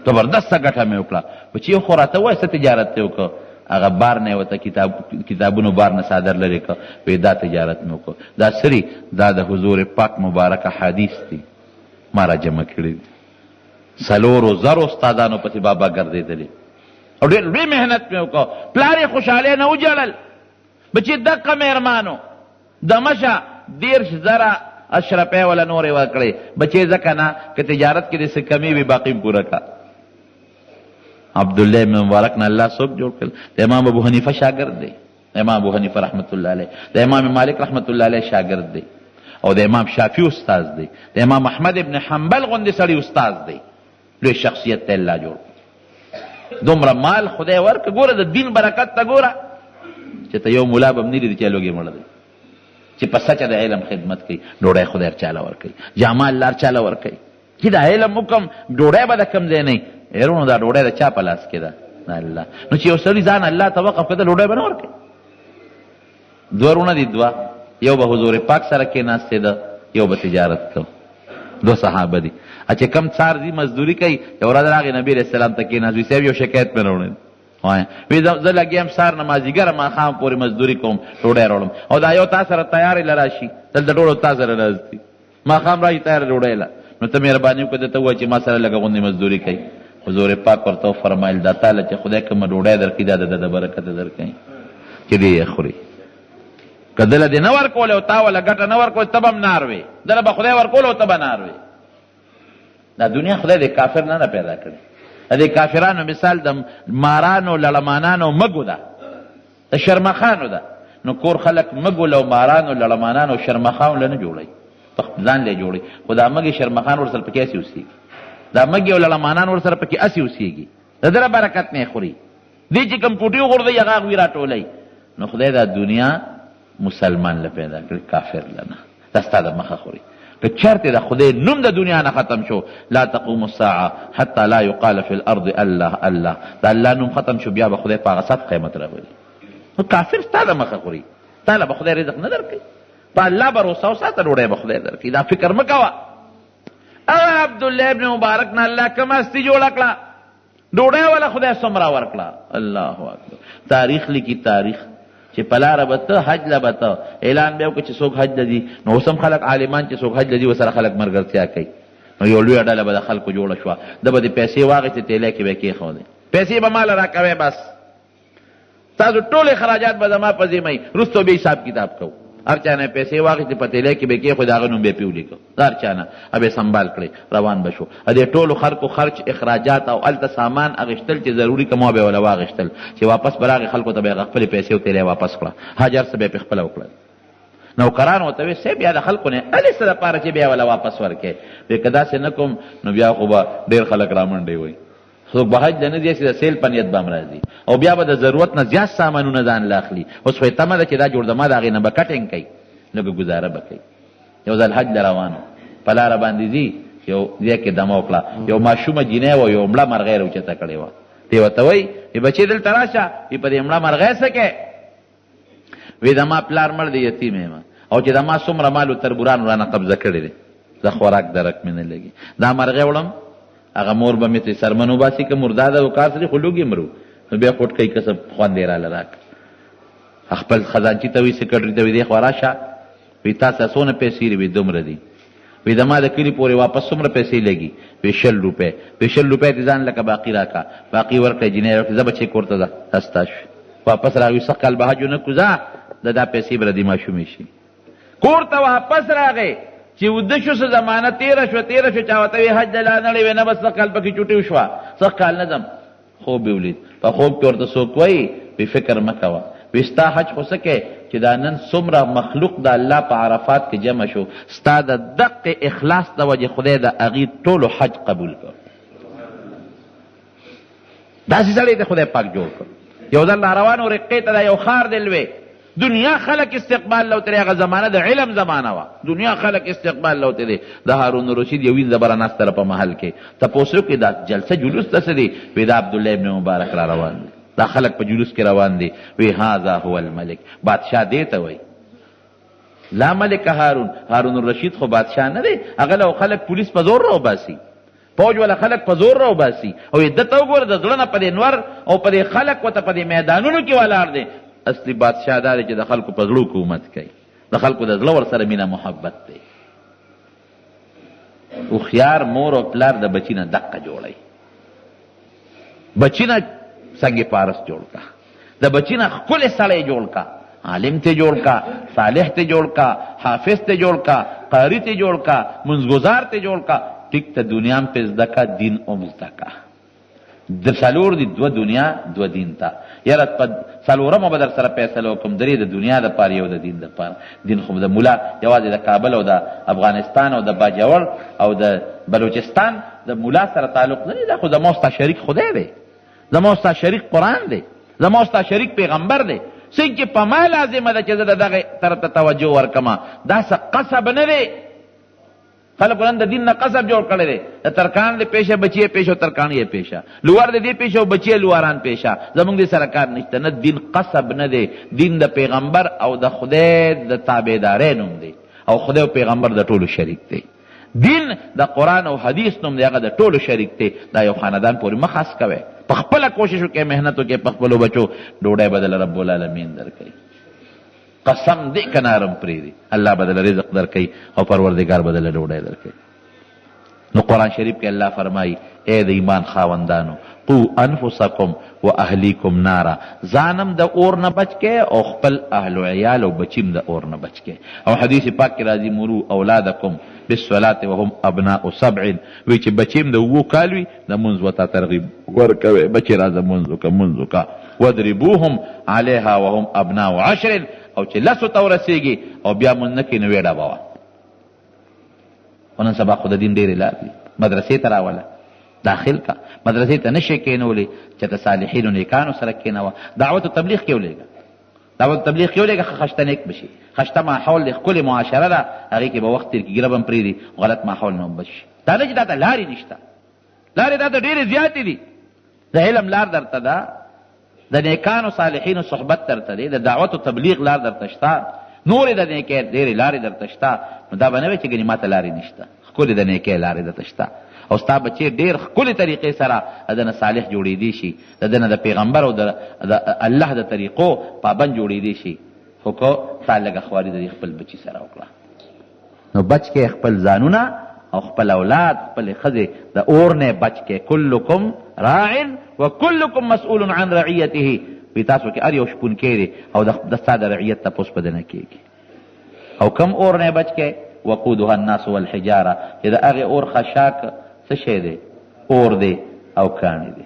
S1: زبردسته ګټه مې وکړه. بچیه خو راته ووایه څه تجارت دې وکړ؟ هغه بار نه یې ورته کتاب کتابونو بار نه څادر لرې کړ، وایي دا تجارت مې وکړ. دا څه دي؟ دا د حضور پاک مبارک احادیث دي، ما راجمع کړي دي. څلورو زرو استادانو پسې بابا ګرځېدلی او ډېر لوی محنت مې وکړ. پلار یې خوشحالۍ نه وژړل، بچی دقه مېرمانو دمشه 30,000 اشرپۍ وله نورې ورکړې، بچې ځکه نه که تجارت کې دې څه کمی وي باقي هم پوره کړه. عبدالله ابن مبارک نه الله څوک جوړ کړ؟ د امام ابو حنیفه شاګرد دی، امام ابو حنیفه رحمت الله علیه د امام مالک رحمت الله علیه شاګرد دی او د امام شافعي استاد دی، د امام احمد ابن حنبل غوندې سړي استاد دی. لوی شخصیت ته الله جوړ کړ، دومره مال خدای ورکړ. ګوره د دین برکت ته ګوره چې ته یو ملا به هم نه لیدې چې لوږې مړ دی، چې په سچه د علم خدمت کوي، ډوډۍ خدای هر چاله ورکوي، جامه الله هر چاله ورکوي. چې دا علم وکړم ډوډۍ به د کوم ځای نه وي؟ وروڼو دا ډوډۍ د چا په لاس کې ده؟ د الله. نو چې یو سړي ځان الله ته وقف کړ، ډوډۍ به نه ورکوي؟ دوه وروڼه دي دوه، یو به حضور پاک سره کېناستېده، یو به تجارت کو. دوه صحابه دي چې کم څار ځي مزدوري کوي. یو ورځ راغی نبي علیه السلام ته کېناست، وی صاحب یو شکایت مې راوړی. وایه وی زه لګیا یم سهار نه مازدیګره ماښام پورې مزدوري کوم، ډوډۍ راوړم، او دا یو تا سره تیارې له راشي، دلته ټولو تا سره ناست دي، ماښام راشي تیاره ډوډۍ له، نو ته مهرباني وکړه ده ته ووایه چې ما سره لږه غوندې مزدوري کوي. حضور پاک ورته وفرمایل دا تاله چې خدای کومه ډوډۍ درکړي دا د ده د برکته درکوي چې دی یې خوري. که دله دې نه ورکول او تا وله ګټه نه ورکول ته به هم نار وې، دله به خدای ورکول او ته به نار وې. دا دنیا خدای دې کافر نه نه پیدا کړې. د دې کافرانو مثال د مارانو لړمانانو مږو ده، د شرمخانو ده. نو کور خلک مږو له مارانو لړمانانو شرمخانو له نه جوړوي، په خپل ځان له جوړوي، خو دا مږې شرمخان ورسره پکې هسې اوسېږي، دا مږې او لړمانان ورسره پکې هسې اوسېږي، د ده برکت نه خوري. دی چې کوم پوټي وغورځوي هغه هغوی راټولوي. نو خدای دا دنیا مسلمان له پیدا کړې، کافر له نه. دا ستا د مخه خوري. که چرته د خدای نوم د دنیا نه ختم شو، لا تقوم الساعه حتی لا یقال فی الارض الله الله، د الله نوم ختم شو بیا به خدای په هغه ساعت قیامت راولي. نو کافر ستا د مخه خوري، تا له به خدای رزق نه درکوي. په الله بروسه وساته، ډوډۍ به خدای درکوي، دا فکر مه کوه. هغه عبدالله ابن مبارک نه الله کومه هستي جوړه کړه، ډوډۍ وله خدای څومره ورکړه. الله اکبر. تاریخ لیکي تاریخ چې په لاره به ته حج له به ته اعلان بیا وکړه چې څوک حج له ځي. نو اوس هم خلک عالمان چې څوک حج له ځي ورسره خلک ملګرتیا کوي. نو یو لویه ډله به د خلکو جوړه شوه، ده به دې پیسې واخیستې تیلی کې به یې کېښودې، پیسې به ماله راکوې بس تاسو ټول اخراجات به زما په ذمه وي، وروسته به حساب کتاب کوو. هر چا نه پیسې واخیستې په تیلی کې به یې کېښودې، د هغه نوم به یې پرې ولیکه، د هر چا نه به یې سنبال کړې، روان به شو. د دې ټولو خلکو خرچ اخراجات او هلته سامان اخیستل چې ضروري کوم به یې وله واخیستل، چې واپس به راغی خلکو ته به یې هغه خپلې پیسې او تیلی واپس کړه، حج هر څه به یې پرې خپله وکړل. نوکرانو ورته ویل صاحب بیا د خلکو نه الې څه دپاره چې بیا وله واپس ورکړې؟ وایي که داسې نه کوم نو بیا خو به ډېر خلک رامنډې وایي، څوک به حج له نه ځي، هسې د سیل په نیت به هم راځي او بیا به د ضرورت نه زیات سامانونه ځان له اخلي. اوس خو یې تمه ده چې دا جوړ زما د هغې نه به کټینګ کوي، لږه ګزاره به کوي. یو ځل حج له روان و، په لاره باندې ځي، یو ځای کې دمه وکړه، یو ماشومه جینۍ وه، یو مړه مرغۍ یې راوچته کړې وه. دی ورته وایي وی بچې دلته راشه، وی په دې مړه مرغۍ څه کوې؟ وی د ما پلار مړ دی، یتیم یم، او چې د ما څومره مال و تربورانو رانه قبضه کړی دی، د خوراک درک مې نه لګي، دا مرغۍ وړم، هغه مور به مې ترې څرمن وباسي، که مردار ده کار څه دی، خو لوګي مرو، نو بیا خوټ کوي که څه خوند یې راله راکړ. خپل خزانچي ته وایي، سیکرټري ته وایي، دې خوا راشه، وایي تا سره څونه پیسې دي؟ وایي دومره دي. وی زما د کلي پورې واپس څومره پیسې لګي؟ وی 20 روپۍ. وی 20 روپۍ دې ځان لکه باقي راکړه. باقي ورکړې، جینۍ راکړې، ځه بچې کور ته ځه، دا ستا شوې. واپس راغی، سږ کال به حج ونه کړو، ځه د دا پیسې به د دې ماشومې شي. کور ته واپس راغی، چې وده شو، څه زمانه تېره شوه، تېره شوه، چا ورته وی حج له لا نه وی، نه بس سږ کال پکې چوټي وشوه، سږ کال نه ځم. خوب یې ولید، په خوب کې ورته څوک وایي، وی فکر مه کوه، وی ستا حج خو څه کوې چې دا نن څومره مخلوق د الله په عرفات کې جمع شو، ستا د دقې اخلاص د وجې خدای د هغوی ټولو حج قبول کړ. داسې سړی دی خدای پاک جوړ کړ. یو ځل را روان و رقې ته، دا یو ښار دی لوی، دنیا خلک استقبال له وتلی، هغه زمانه د علم زمانه وه، دنیا خلک استقبال له وتلی. د هارون الرشید یو وینځه به راناسته ده په محل کې، تپوس یې وکړي دا جلسه جلوس ته څه دی؟ وی دا عبدالله ابن مبارک را روان دی، دا خلک په جلوس کې روان دي. وی هذا هو الملک، بادشاه دې ته وایي. لا ملک هارون، هارون الرشید خو بادشاه نه دی، هغه له خلک پولیس په زور راوباسي، فوج ولا خلک په زور راوباسي. او یې ده ته وګوره د زړه نه په دې نور او په دې خلک ورته په دې میدانونو کې ولاړ دی. اصلي بادشاه دا دی چې د خلکو په زړه حکومت کوي، د خلکو د زړه ورسره مینه محبت دی. هوښیار مور او پلار د بچي نه دقه جوړوي، بچي نه سنګ پارس جوړ کا، د بچي نه ښکلی سړی جوړ کا، عالم ته جوړ کا، صالح ته جوړ کا، حافظ ته جوړ کا، قاری ته جوړ کا، منځګزار ته جوړ کا. ټیک ته دنیا هم پې زده کا، دین هم زده کا. د څلور دي، دوه دنیا دوه دین ته. یاره په څلورمه به در سره فیصله وکړم، درې د دنیا دپاره یو د دین دپاره. دین خو د ملا یوازې د کابل او د افغانستان او د باجوړ او د بلوچستان د ملا سره تعلق نه دی، دا خو زما ستا شریک خدای دی، زما ستا شریک قرآن دی، زما ستا شریک پیغمبر دی. څنګه چې په ما لازمه ده چې زه د دغه طرف ته توجه ورکړم، دا څه قصب نه دی. خلکو نن د دین نه قصب جوړ کړی دی. د ترکان دې پیشه بچی یې پیشه او ترکاڼي یې پیشه، لوار دې دې پیشه او بچی یې لواران پیشه، زموږ دې سره کار نشته. نه، دین قصب نه دی، دین د پیغمبر او د خدای د تابعدارۍ نوم دی، او خدای او پیغمبر د ټولو شریک دی. دین د قرآن او حدیث نوم دی، هغه د ټولو شریک دی. دا یو خاندان پورې مه خاص کوئ، په خپله کوشش وکړئ، محنت وکړئ، په خپلو بچو ډوډۍ به دله رب العالمین درکوي. قسم دې که نارم پرېږدي، الله به دله رزق درکوي او پروردګار به دله ډوډۍ درکوي. نو قرآن شریف کې الله فرمایي، ای د ایمان خاوندانو، قو انفسکم و اهلیکم نارا، ځان هم د اور نه بچ کړئ او خپل اهل و عیال او بچي هم د اور نه بچ کړئ. او حدیث پاک کې راځي، مرو اولادکم بالصلاة وهم ابناء سبع، وی چې بچي هم د اوو کال وي د مونځ ورته ترغیب ورکوي، بچي راځه مونځ وکړه، مونځ وکړه. واضربوهم علیها وهم ابناء عشر، او چې لسو ته ورسېږي او بیا مونځ نه کوي نو ویې ډبوه. خو نن سبا خو د دین ډېرې لارې دي، مدرسې ته راوله، داخل کا، مدرسې ته نه شې کېنولی چې د صالحینو نیکانو سره کېنوه، دعوت و تبلیغ کې ولېږه، دعوت و تبلیغ کې ولېږه، ښه خشته نیک به شي، خشته ماحول دی، ښکلې معاشره ده، هغې کې به وخت تېر کړي، ږیره به هم پرېږدي، غلط ماحول نه هم بچ شي. دا نه چې تا ته لارې نشته، لارې تا ته ډېرې زیاتې دي، د علم لار درته ده، د نیکانو صالحینو صحبت درته دی، د دعوت او تبلیغ لار درته شته، نورې د نیکۍ ډېرې لارې درته شته. نو دا به نه وي چې ګنې ماته لارې نشته، ښکلې د نیکۍ لارې درته شته او ستا بچی ډېر ښکلې طریقې سره د ده نه صالح جوړېدی شي، د ده نه د پیغمبر او د الله د طریقو پابند جوړېدی شي، خو که تا لږه خواري د دې خپل بچي سره وکړه. نو بچ کړئ خپل ځانونه او خپل اولاد، خپلې ښځې د اور نه بچ کړئ. کلکم راع و کلکم مسؤول عن رعیته، وی تاسو کې هر یو شپونکی دی او د ستا د رعیت تپوس به درنه کېږي. او کوم اور نه بچ کړئ؟ وقودها الناس والحجاره، چې د هغې اور خشاک څه شی دی؟ اور دی او کاڼي دی،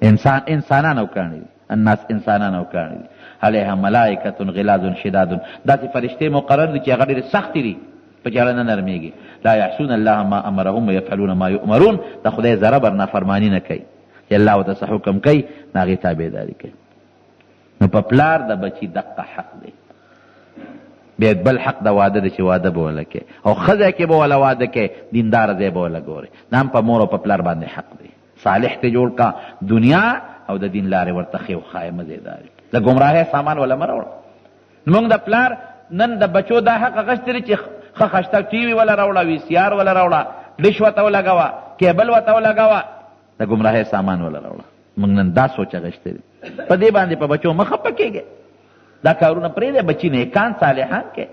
S1: انسان انسانان او کاڼي دي. الناس انسانان او کاڼي دي. علیها ملائکة غلاظ شداد، داسې فرشتې مقرر دي چې هغه ډېرې سختې دي، په چاړه نه نرمېږي. لا یعصون الله ما امرهم ویفعلون ما یؤمرون، د خدای ذره بر نافرماني نه کوي، چې الله ورته څه حکم کوي د هغې تابعداري کوي. نو په پلار د بچي دقه حق دی. بیا بل حق د واده دی چې واده به وله کوې او ښه ځای کې به وله واده کوې، دینداره ځای به وله ګورې، دا هم په مور او په پلار باندې حق دی. صالح ته جوړ کا، دنیا او د دین لارې ورته ښې وښایه، مزېدارې د ګمراهۍ سامان وله مه راوړه. موږ د پلار نن د بچو دا حق اخیستی دی چې ښه خشته ټي وي وله راوړه، وي سي آر وله راوړه، ډش ورته ولګوه، کیبل ورته ولګوه، د ګمراهۍ سامان وله راوړه. موږ نن دا سوچ اخیستی دی. په دې باندې په بچو مه خپه کېږئ، دا کارونه پرېږدئ، بچي نیکان صالحان کړئ.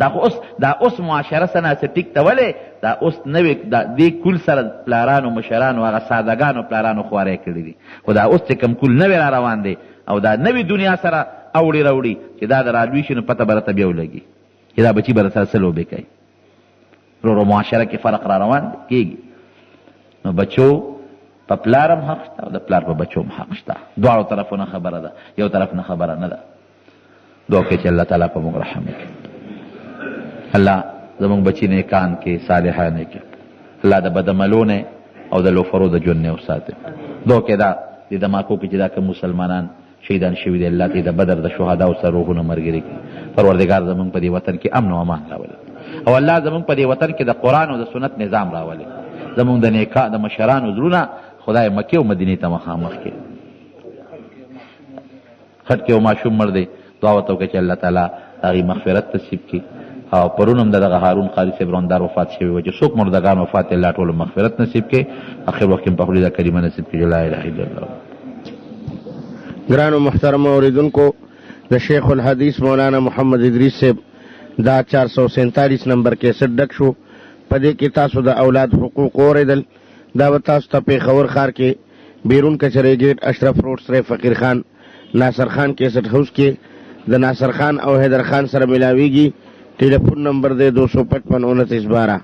S1: دا خو اوس دا اوس معاشره څه ناڅه ټیک ته ولې دا اوس نوې دا دې کول سره پلارانو مشرانو هغه سادهګانو پلارانو خوارۍ کړې دي، خو دا اوس چې کوم کول نوی را روان دی او دا نوې دنیا سره اوړي راوړي چې دا د رالوی شي نو پته به راته بیا ولګي چې دا بچي به راسره څه لوبې کوي. ورو معاشره کې فرق را روان دی کېږي. نو بچو په پلار هم حق شته او د پلار په بچو هم حق شته، دواړو طرفونه خبره ده، یو طرف نه خبره نه ده. دعا وکړئ چې الله تعالی په موږ رحم وکړي، الله زموږ بچي نیکان کې صالحان کې، الله د بدعملو نه او د لوفرو د ژوند نه وساتي. دعا وکړئ دا دې دماکو کې چې دا کوم مسلمانان شهیدان شوي دي، الله ته د بدر د شهداو سره روحونه ملګري کړي. پروردګار زمونږ په دې وطن کې امن او امان راولي، او الله زمونږ په دې وطن کې د قرآن او د سنت نظام راولي. زمونږ د نیکا د مشرانو زړونه خدای مکې او مدینې ته مخامخ کړي. خټ کې یو ماشوم مړ دی، دعا ورته وکړئ چې الله تعالی هغې مغفرت نصیب کړي. او پرون هم د دغه هارون قاري صاحب روندار وفات شوی و، چې څوک مردګان وفات دی الله ټولو مغفرت نصیب کړي. اخر وخت کې هم په خولې دا کلمه نصیب کړي چې لا اله الا الله.
S2: ګرانو محترمو اوریدونکو، د شیخ الحدیث مولانا محمد ادریس صاحب دا 447 نمبر کیسټ ډک شو. په دې کې تاسو د اولاد حقوق واورېدل. دا به تاسو ته پېښور ښار کې بیرون کچرې ګیټ، اشرف روډ، سره فقیر خان، ناصر خان کیسټ هاوس کې د ناصر خان او حیدر خان سره ملاویږي. ټلیفون نمبر دی 255 29 12.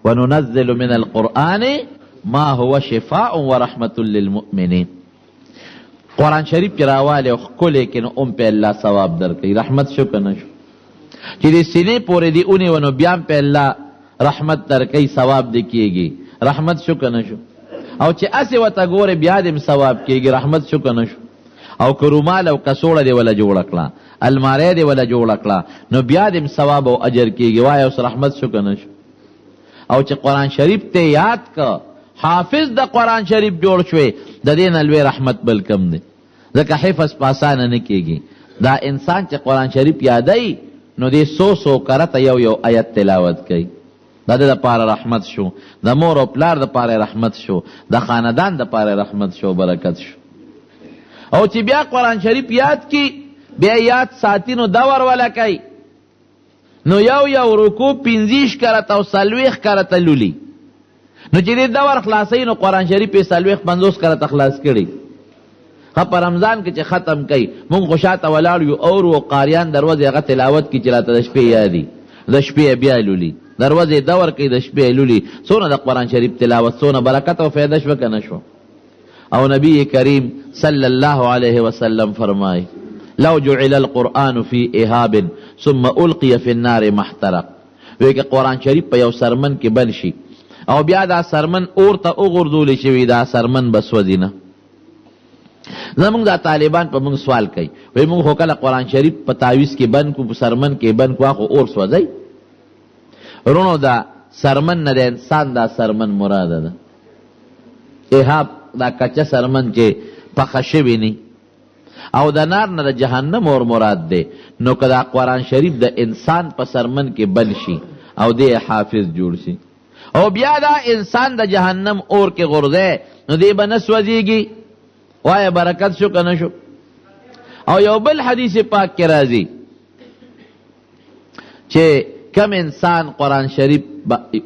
S1: وننزل من القرآن ما هو شفاء ورحمة للمؤمنین. قرآن شریف چې راوالی او ښکلی کړي نو هم پې الله ثواب درکوي. رحمت شو که نه شو؟ چې د سینې پورې دې ونیوه نو بیا هم پې الله رحمت درکوي، ثواب دې کېږي. رحمت شو که نه شو؟ او چې هسې ورته ګورې بیا دې هم ثواب کېږي. رحمت شو که نه شو؟ او که رومال او کڅوړه دې وله جوړه کړه، المارۍ دې وله جوړه کړه، نو بیا دې هم ثواب او اجر کېږي. وایه اوس رحمت شو که نه شو؟ او چې قرآن شریف ته یاد که، حافظ د قرآن شریف جوړ شوې، د دې نه لوی رحمت بل کم دی، ځکه حفظ په اسانه نه کېږي. دا انسان چې قرآن شریف یادوي نو دې څو څو کرته یو یو آیت تلاوت کوي. د ده دپاره رحمت شو، د مور او پلار دپاره رحمت شو، د خاندان دپاره رحمت شو او برکت شو. او چې بیا قرآن شریف یاد کی، بیا یاد ساتي نو دور وله کوي، نو یو یو رکوع 25 کرته او 40 کرته لولي. نو چې دې دور خلاصوي نو قرآن شریف یې 40 50 کرته خلاص کړي. ښه په رمضان کې چې ختم کوي، موږ خو شاته ولاړ یو اورو او قاریان د ورځې هغه تلاوت کوي چې راته د شپې یادي، د شپې یې بیا لولي، د ورځې دور کوي، د شپې یې لولي. څونه د قرآن شریف تلاوت څونه برکت او فایده شوه که نه شوه؟ او نبی کریم صلی الله علیه وسلم فرمای لو جعل القرآن فی اهاب ثم القی فی النار ما احترق. وی که قرآن شریف په یو سرمن کې بند شي او بیا دا سرمن اور ته وغورځول شي، وی دا سرمن به سوځي نه. زمونږ دا طالبان په مونږ سوال کوي، وی مونږ خو کله قرآن شریف په تعویذ کې بند کو، په سرمن کې بند کو، خو اور سوځي. رونو دا سرمن نه د انسان دا سرمن مراد ده. اهاب دا کچه سرمن چې پخه شوې نی، او د نار نه د جهنم اور مراد دی. نو که دا قرآن شریف د انسان په سرمن کې بند شي او دی حافظ جوړ شي، او بیا دا انسان د جهنم اور کې غورځي، نو دی به نه سوځېږي. وایه برکت شو که نه شو؟ او یو بل حدیث پاک کې راځي چې کم انسان قرآن شریف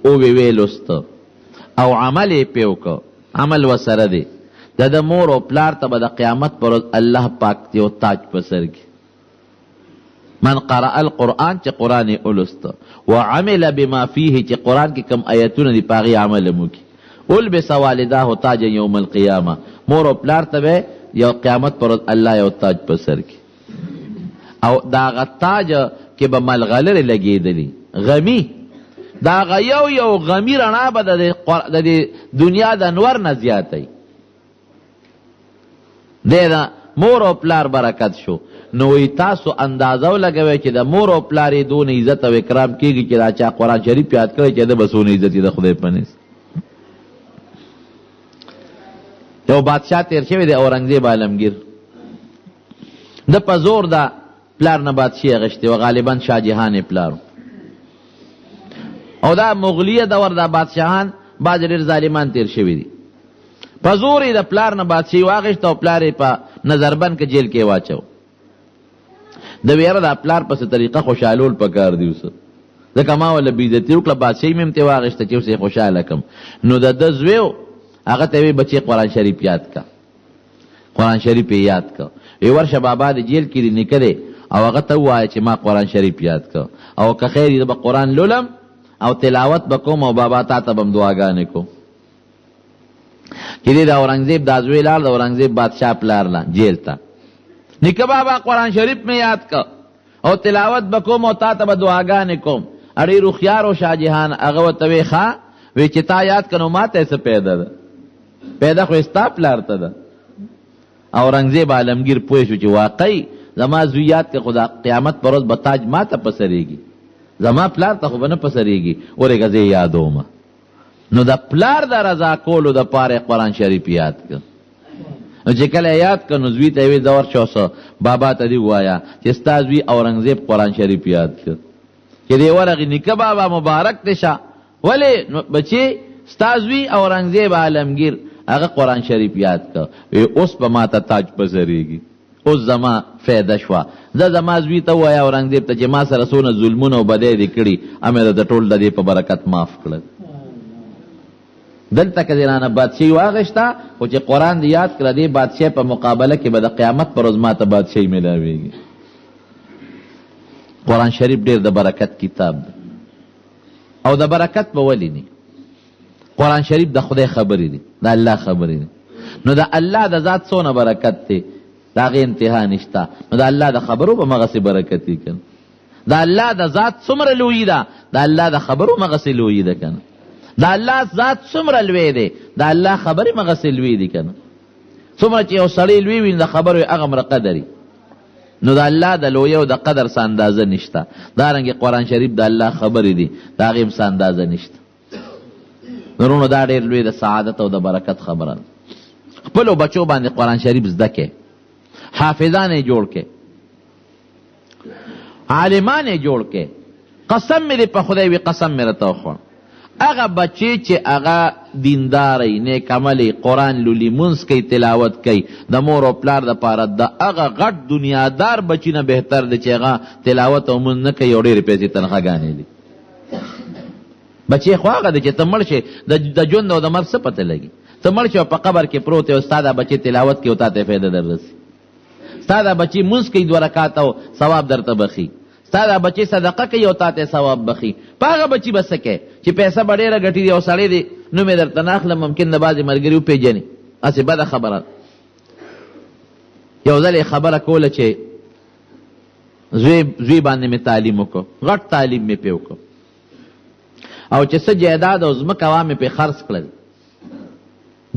S1: اووې ویلوست او عمل یې پې وکړ، عمل ورسره دی، د ده مور او پلار ته به د قیامت پر ورځ الله پاک یو تاج په سر کړي. من قرأ القرآن چې قرآن یې ولوست، وعمل بما فیه چې قرآن کې کوم آیتونه دي په هغې عمل هم وکړي، البس والداه تاجا یوم القیامه، مور او پلار ته به یو قیامت پر ورځ الله یو تاج په سر کړي. او د هغه تاج کې به ملغلرې لګېدلي، غمي، د هغه یو یو غمي رڼا به د دې دنیا د نور نه زیاته وي. دی د مور او پلار برکت شو. نو وایي تاسو اندازه ولګوئ چې د مور او پلار یې دونه عزت او اکرام کېږي چې دا چا قرآن شریف یاد کړی چې ده به څونه عزت وي د خدای په نزد. یو بادشاه تېر شوی دی، اورنګزیب عالمګیر، ده په زور دا پلار نه بادشاهي اخیستې وه، غالبا شاه جهان یې پلار و. او دا مغلیه دور دا بادشاهان بعضې ډېر ظالمان تېر شوي دي. په زور یې د پلار نه بادشاهي واخیسته او پلار یې په نظربند کې جیل کې واچو. د ویره دا پلار په څه طریقه خوشحالول پکار دي اوس، ځکه ما وله بېعزتي وکړه، بادشاهي مې هم ترې واخیسته چې اوس یې خوشحاله کړم. نو د ده زوی و، هغه ته یې ویل بچې قرآن شریف یاد کړه. قرآن شریف یې یاد کړ. وی ورشه بابا دې جیل کې دې نیکه دی او هغه ته ووایه چې ما قرآن شریف یاد کړ، او که خیر وي زه به قرآن لولم او تلاوت به کوم او بابا تا ته به هم دعاګانې کوم. چې دی د اورنګزیب دا زوی لاړ د اورنګزیب بادشاه پلار له جیل ته، نیکه بابا قرآن شریف مې یاد کړ او تلاوت به کوم او تا ته به دعاګانې کوم. ډېر هوښیار و شاه جهان، هغه ورته وی ښه، وی چې تا یاد کړ نو ما ته یې څه پیدا ده، پیدا خو یې ستا پلار ته ده. اورنګزیب عالمګیر پوه شو چې واقعي زما زوی یاد که خو د قیامت پر ورځ به تاج ماته په سرېږي، زما پلار ته خو به نه په سرېږي، ورېږه زه یې یادوم. نو د پلار د رضا کولو دپاره یې قرآن شریف یاد کړ. نو چې کله یې یاد کړ نو زوی ته یې ویل ځه ورشه اوس بابا ته دې ووایه چې ستا زوی اورنګزیب قرآن شریف یاد کړ. چې دی ورغی نیکه بابا مبارک دې شه، ولې نو بچې ستا زوی اورنګزیب عالمګیر هغه قرآن شریف یاد کړ. وی اوس به ماته تاج په سرېږي، اوس زما فایده شوه، ځه زما زوی ته ووایه اورنګزیب ته چې ما سره څونه ظلمونه او بدۍ دې کړي امې درته ټول د دې په برکت معاف کړل. دلته که دې رانه بادشاهي واخیسته خو چې قرآن دې یاد کړه دې بادشاهي په مقابله کې به د قیامت پر ورځ ماته بادشاهي میلاویږي. قرآن شریف ډېر د برکت کتاب دی او د برکت به ولې نی. قرآن شریف د خدای خبرې دي، د الله خبرې دي، نو د الله د ذات څونه برکت دی د هغې انتها نشته، نو د الله د خبرو به مغسې برکت وي که نه. د الله د ذات څومره لویي ده د الله د خبرو مغسې لویي ده که نه. د الله ذات څومره لوی دی د الله خبرې مغسې لوی دي که نه. څومره چې یو سړی لوی وي د خبرو یې هغه مره قدر وي، نو د الله د لویۍ او د قدر څه اندازه نشته. دارنګې قرآن شریف د الله خبرې دي، د هغې هم څه اندازه نشته. وروڼو دا ډېر لوی د سعادت او د برکت خبره ده. خپلو بچو باندې قرآن شریف زده کړئ، حافظان یې جوړ کړئ، عالمان یې جوړ کړئ. قسم مې دې په خدای وي، قسم مې راته وخوړ، هغه بچی چې هغه دیندار وي، نیک عمل وي، قرآن لولي، لمونځ کوي، تلاوت کوي، د مور او پلار دپاره د هغه غټ دنیادار بچي نه بهتر دی چې هغه تلاوت او لمونځ نه کوي او ډېرې پیسې تنخواګانې دي. بچی خو هغه دی چې ته مړ شې، د ژوند او د مرګ څه پته لګي؟ ته مړ شې او په قبر کې پروت یې او ستا دا بچی تلاوت کوي او تا ته فایده در رسي، ستا دا بچی لمونځ کوي دوه رکعته او ثواب درته بخښي، ستا دا بچی صدقه کوي او تا ته ثواب بخښي، په هغه بچي به څه کوې چې پیسه به ډېره ګټي دی او سړی دی نوم یې درته نه اخلم، ممکن د بعضې ملګري وپېژني، هسې بده خبره. یو ځل یې خبره کوله چې زوی باندې مې تعلیم وکړ، غټ تعلیم مې پرې وکړ او چې څه جایداد او ځمکه وه مې پرې خرڅ کړل،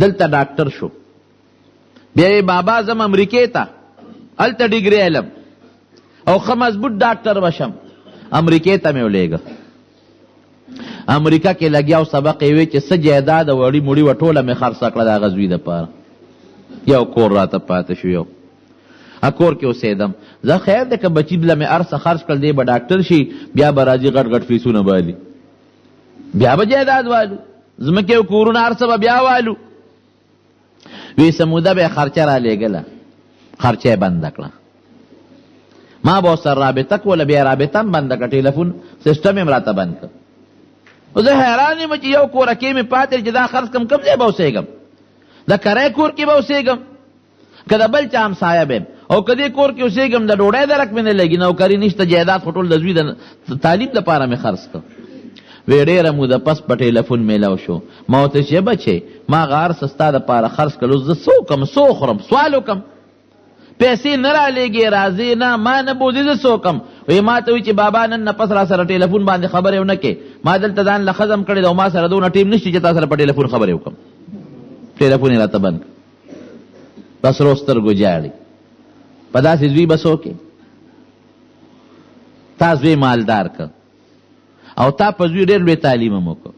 S1: دلته ډاکټر شو. بیا یې بابا ځم امریکې ته، هلته ډیګري علم او ښه مضبوط ډاکټر به شم. امریکې ته مې ولېږه. امریکا کې لګیا او سبق یې وی چې څه جایداد او وړي موړي وه ټوله مې خرڅه کړه د هغه زوی دپاره. یو کور راته پاتې شو، یو کور کې اوسېدم. زه خیر دی که بچي له مې هر څه خرڅ کړل، دی به ډاکټر شي، بیا به راځي غټ غټ فیسونه بالي، بیا به جایداد والو، ځمکې او کورونه هر څه به بیا والو. وی څه موده به یې خرچه رالېږله، خرچه یې بنده کړه. ما به ورسره رابطه کوله، بیا یې رابطه هم بنده کړه، ټیلیفون سیسټم یې هم راته بند کړ. زه حیران یم چې یو کورکې مې پاتې چې دا خرڅ کړم، کوم ځای به اوسېږم؟ د کرایې کور کې به اوسېږم که د بل چا همسایه به یم؟ او که دې کور کې اوسېږم د ډوډۍ درک مې نه لګي، نوکري نشته، جایداد خو ټول د زوی د تعلیم دپاره مې خرڅ کړ. وی ډېره موده پس په ټیلیفون میلاو شو. ما ورته چې بچې ما هغه هر څه ستا دپاره خرڅ کړل، اوس زه څه وکړم، څه وخورم، سوال وکړم، پیسې نه رالېږې، راځې نه، ما نه بوځي، زه څه وکړم؟ وی ما ته وی چې بابا نن نه پس را سره ټیلیفون باندې خبرې ونه کړې، ما دلته ځان له ښځه هم کړې ده او ما سره دونه ټیم نشته چې تا سره په ټیلیفون خبرې وکړم. ټیلیفون یې راته بند کړ. په سرو سترګو ژاړي. په داسې زوی به څوک یې؟ تا زوی مالدار کړ او تا په زوی ډېر لوی تعلیم هم وکړ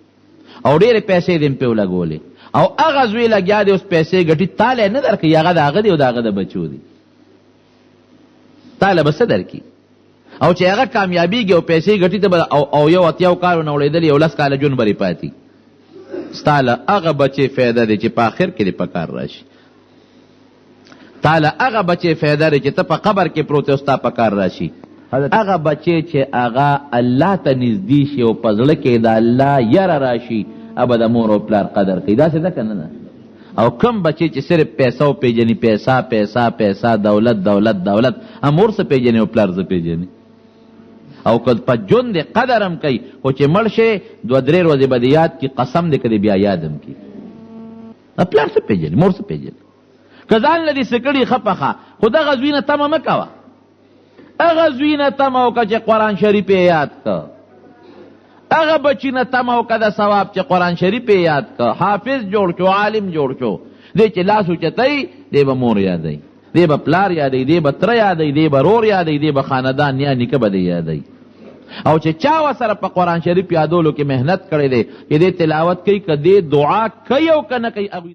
S1: او ډېرې پیسې دې هم پرې ولګولې او هغه زوی لګیا دی اوس پیسې ګټي، تا له یې نه درکوي، هغه د هغه دی او د هغه د بچو دی، تا له به څه درکړي؟ او چې هغه کامیابیږي او پیسې ګټي ته به او یو اتیاو کالو نه وړېدلی او لس کاله ژوند به یې پاتې، ستا له هغه بچې فایده دی چې په آخر کې دې په کار راشي، تا له هغه بچې فایده دی چې ته په قبر کې پروت یې او ستا په کار راشي. هغه بچی چې هغه الله ته نږدې شي او په زړه کې د الله یره راشي، هغه به د مور او پلار قدر کوي. داسې ده که نه ده؟ او کوم بچی چې صرف پیسه وپېژني، پیسه پیسه پیسه، دولت دولت دولت، هم مور څه پېژني او پلار څه پېژني، او که په ژوند دې قدر هم کوي، خو چې مړ شې دوه درې ورځې به دې یاد کړي، قسم دې که دې بیا یاد هم کړي. پلار څه پېژني، مور څه پېژني؟ که ځان له دې څه کړي ښه پخه، خو دغه زوی نه تمه مه کوه، هغه زوی نه تمه وکړه چې قرآن شریف یې یاد کړ، هغه بچی نه تمه وکړه د ثواب چې قرآن شریف یې یاد کړ، حافظ جوړ شو، عالم جوړ شو، دی چې لاس اوچتوي دی به مور یادوي. دی به پلار یادوي، دی به تره یادوي، دی به ورور یادوي، دی به خاندان نیا نیکه به دی یادوي. او چې چا ورسره په قرآن شریف یادولو کې محنت کړی دی، چې دی تلاوت کوي، که دی دعا کوي او که نه کوي، هغوی.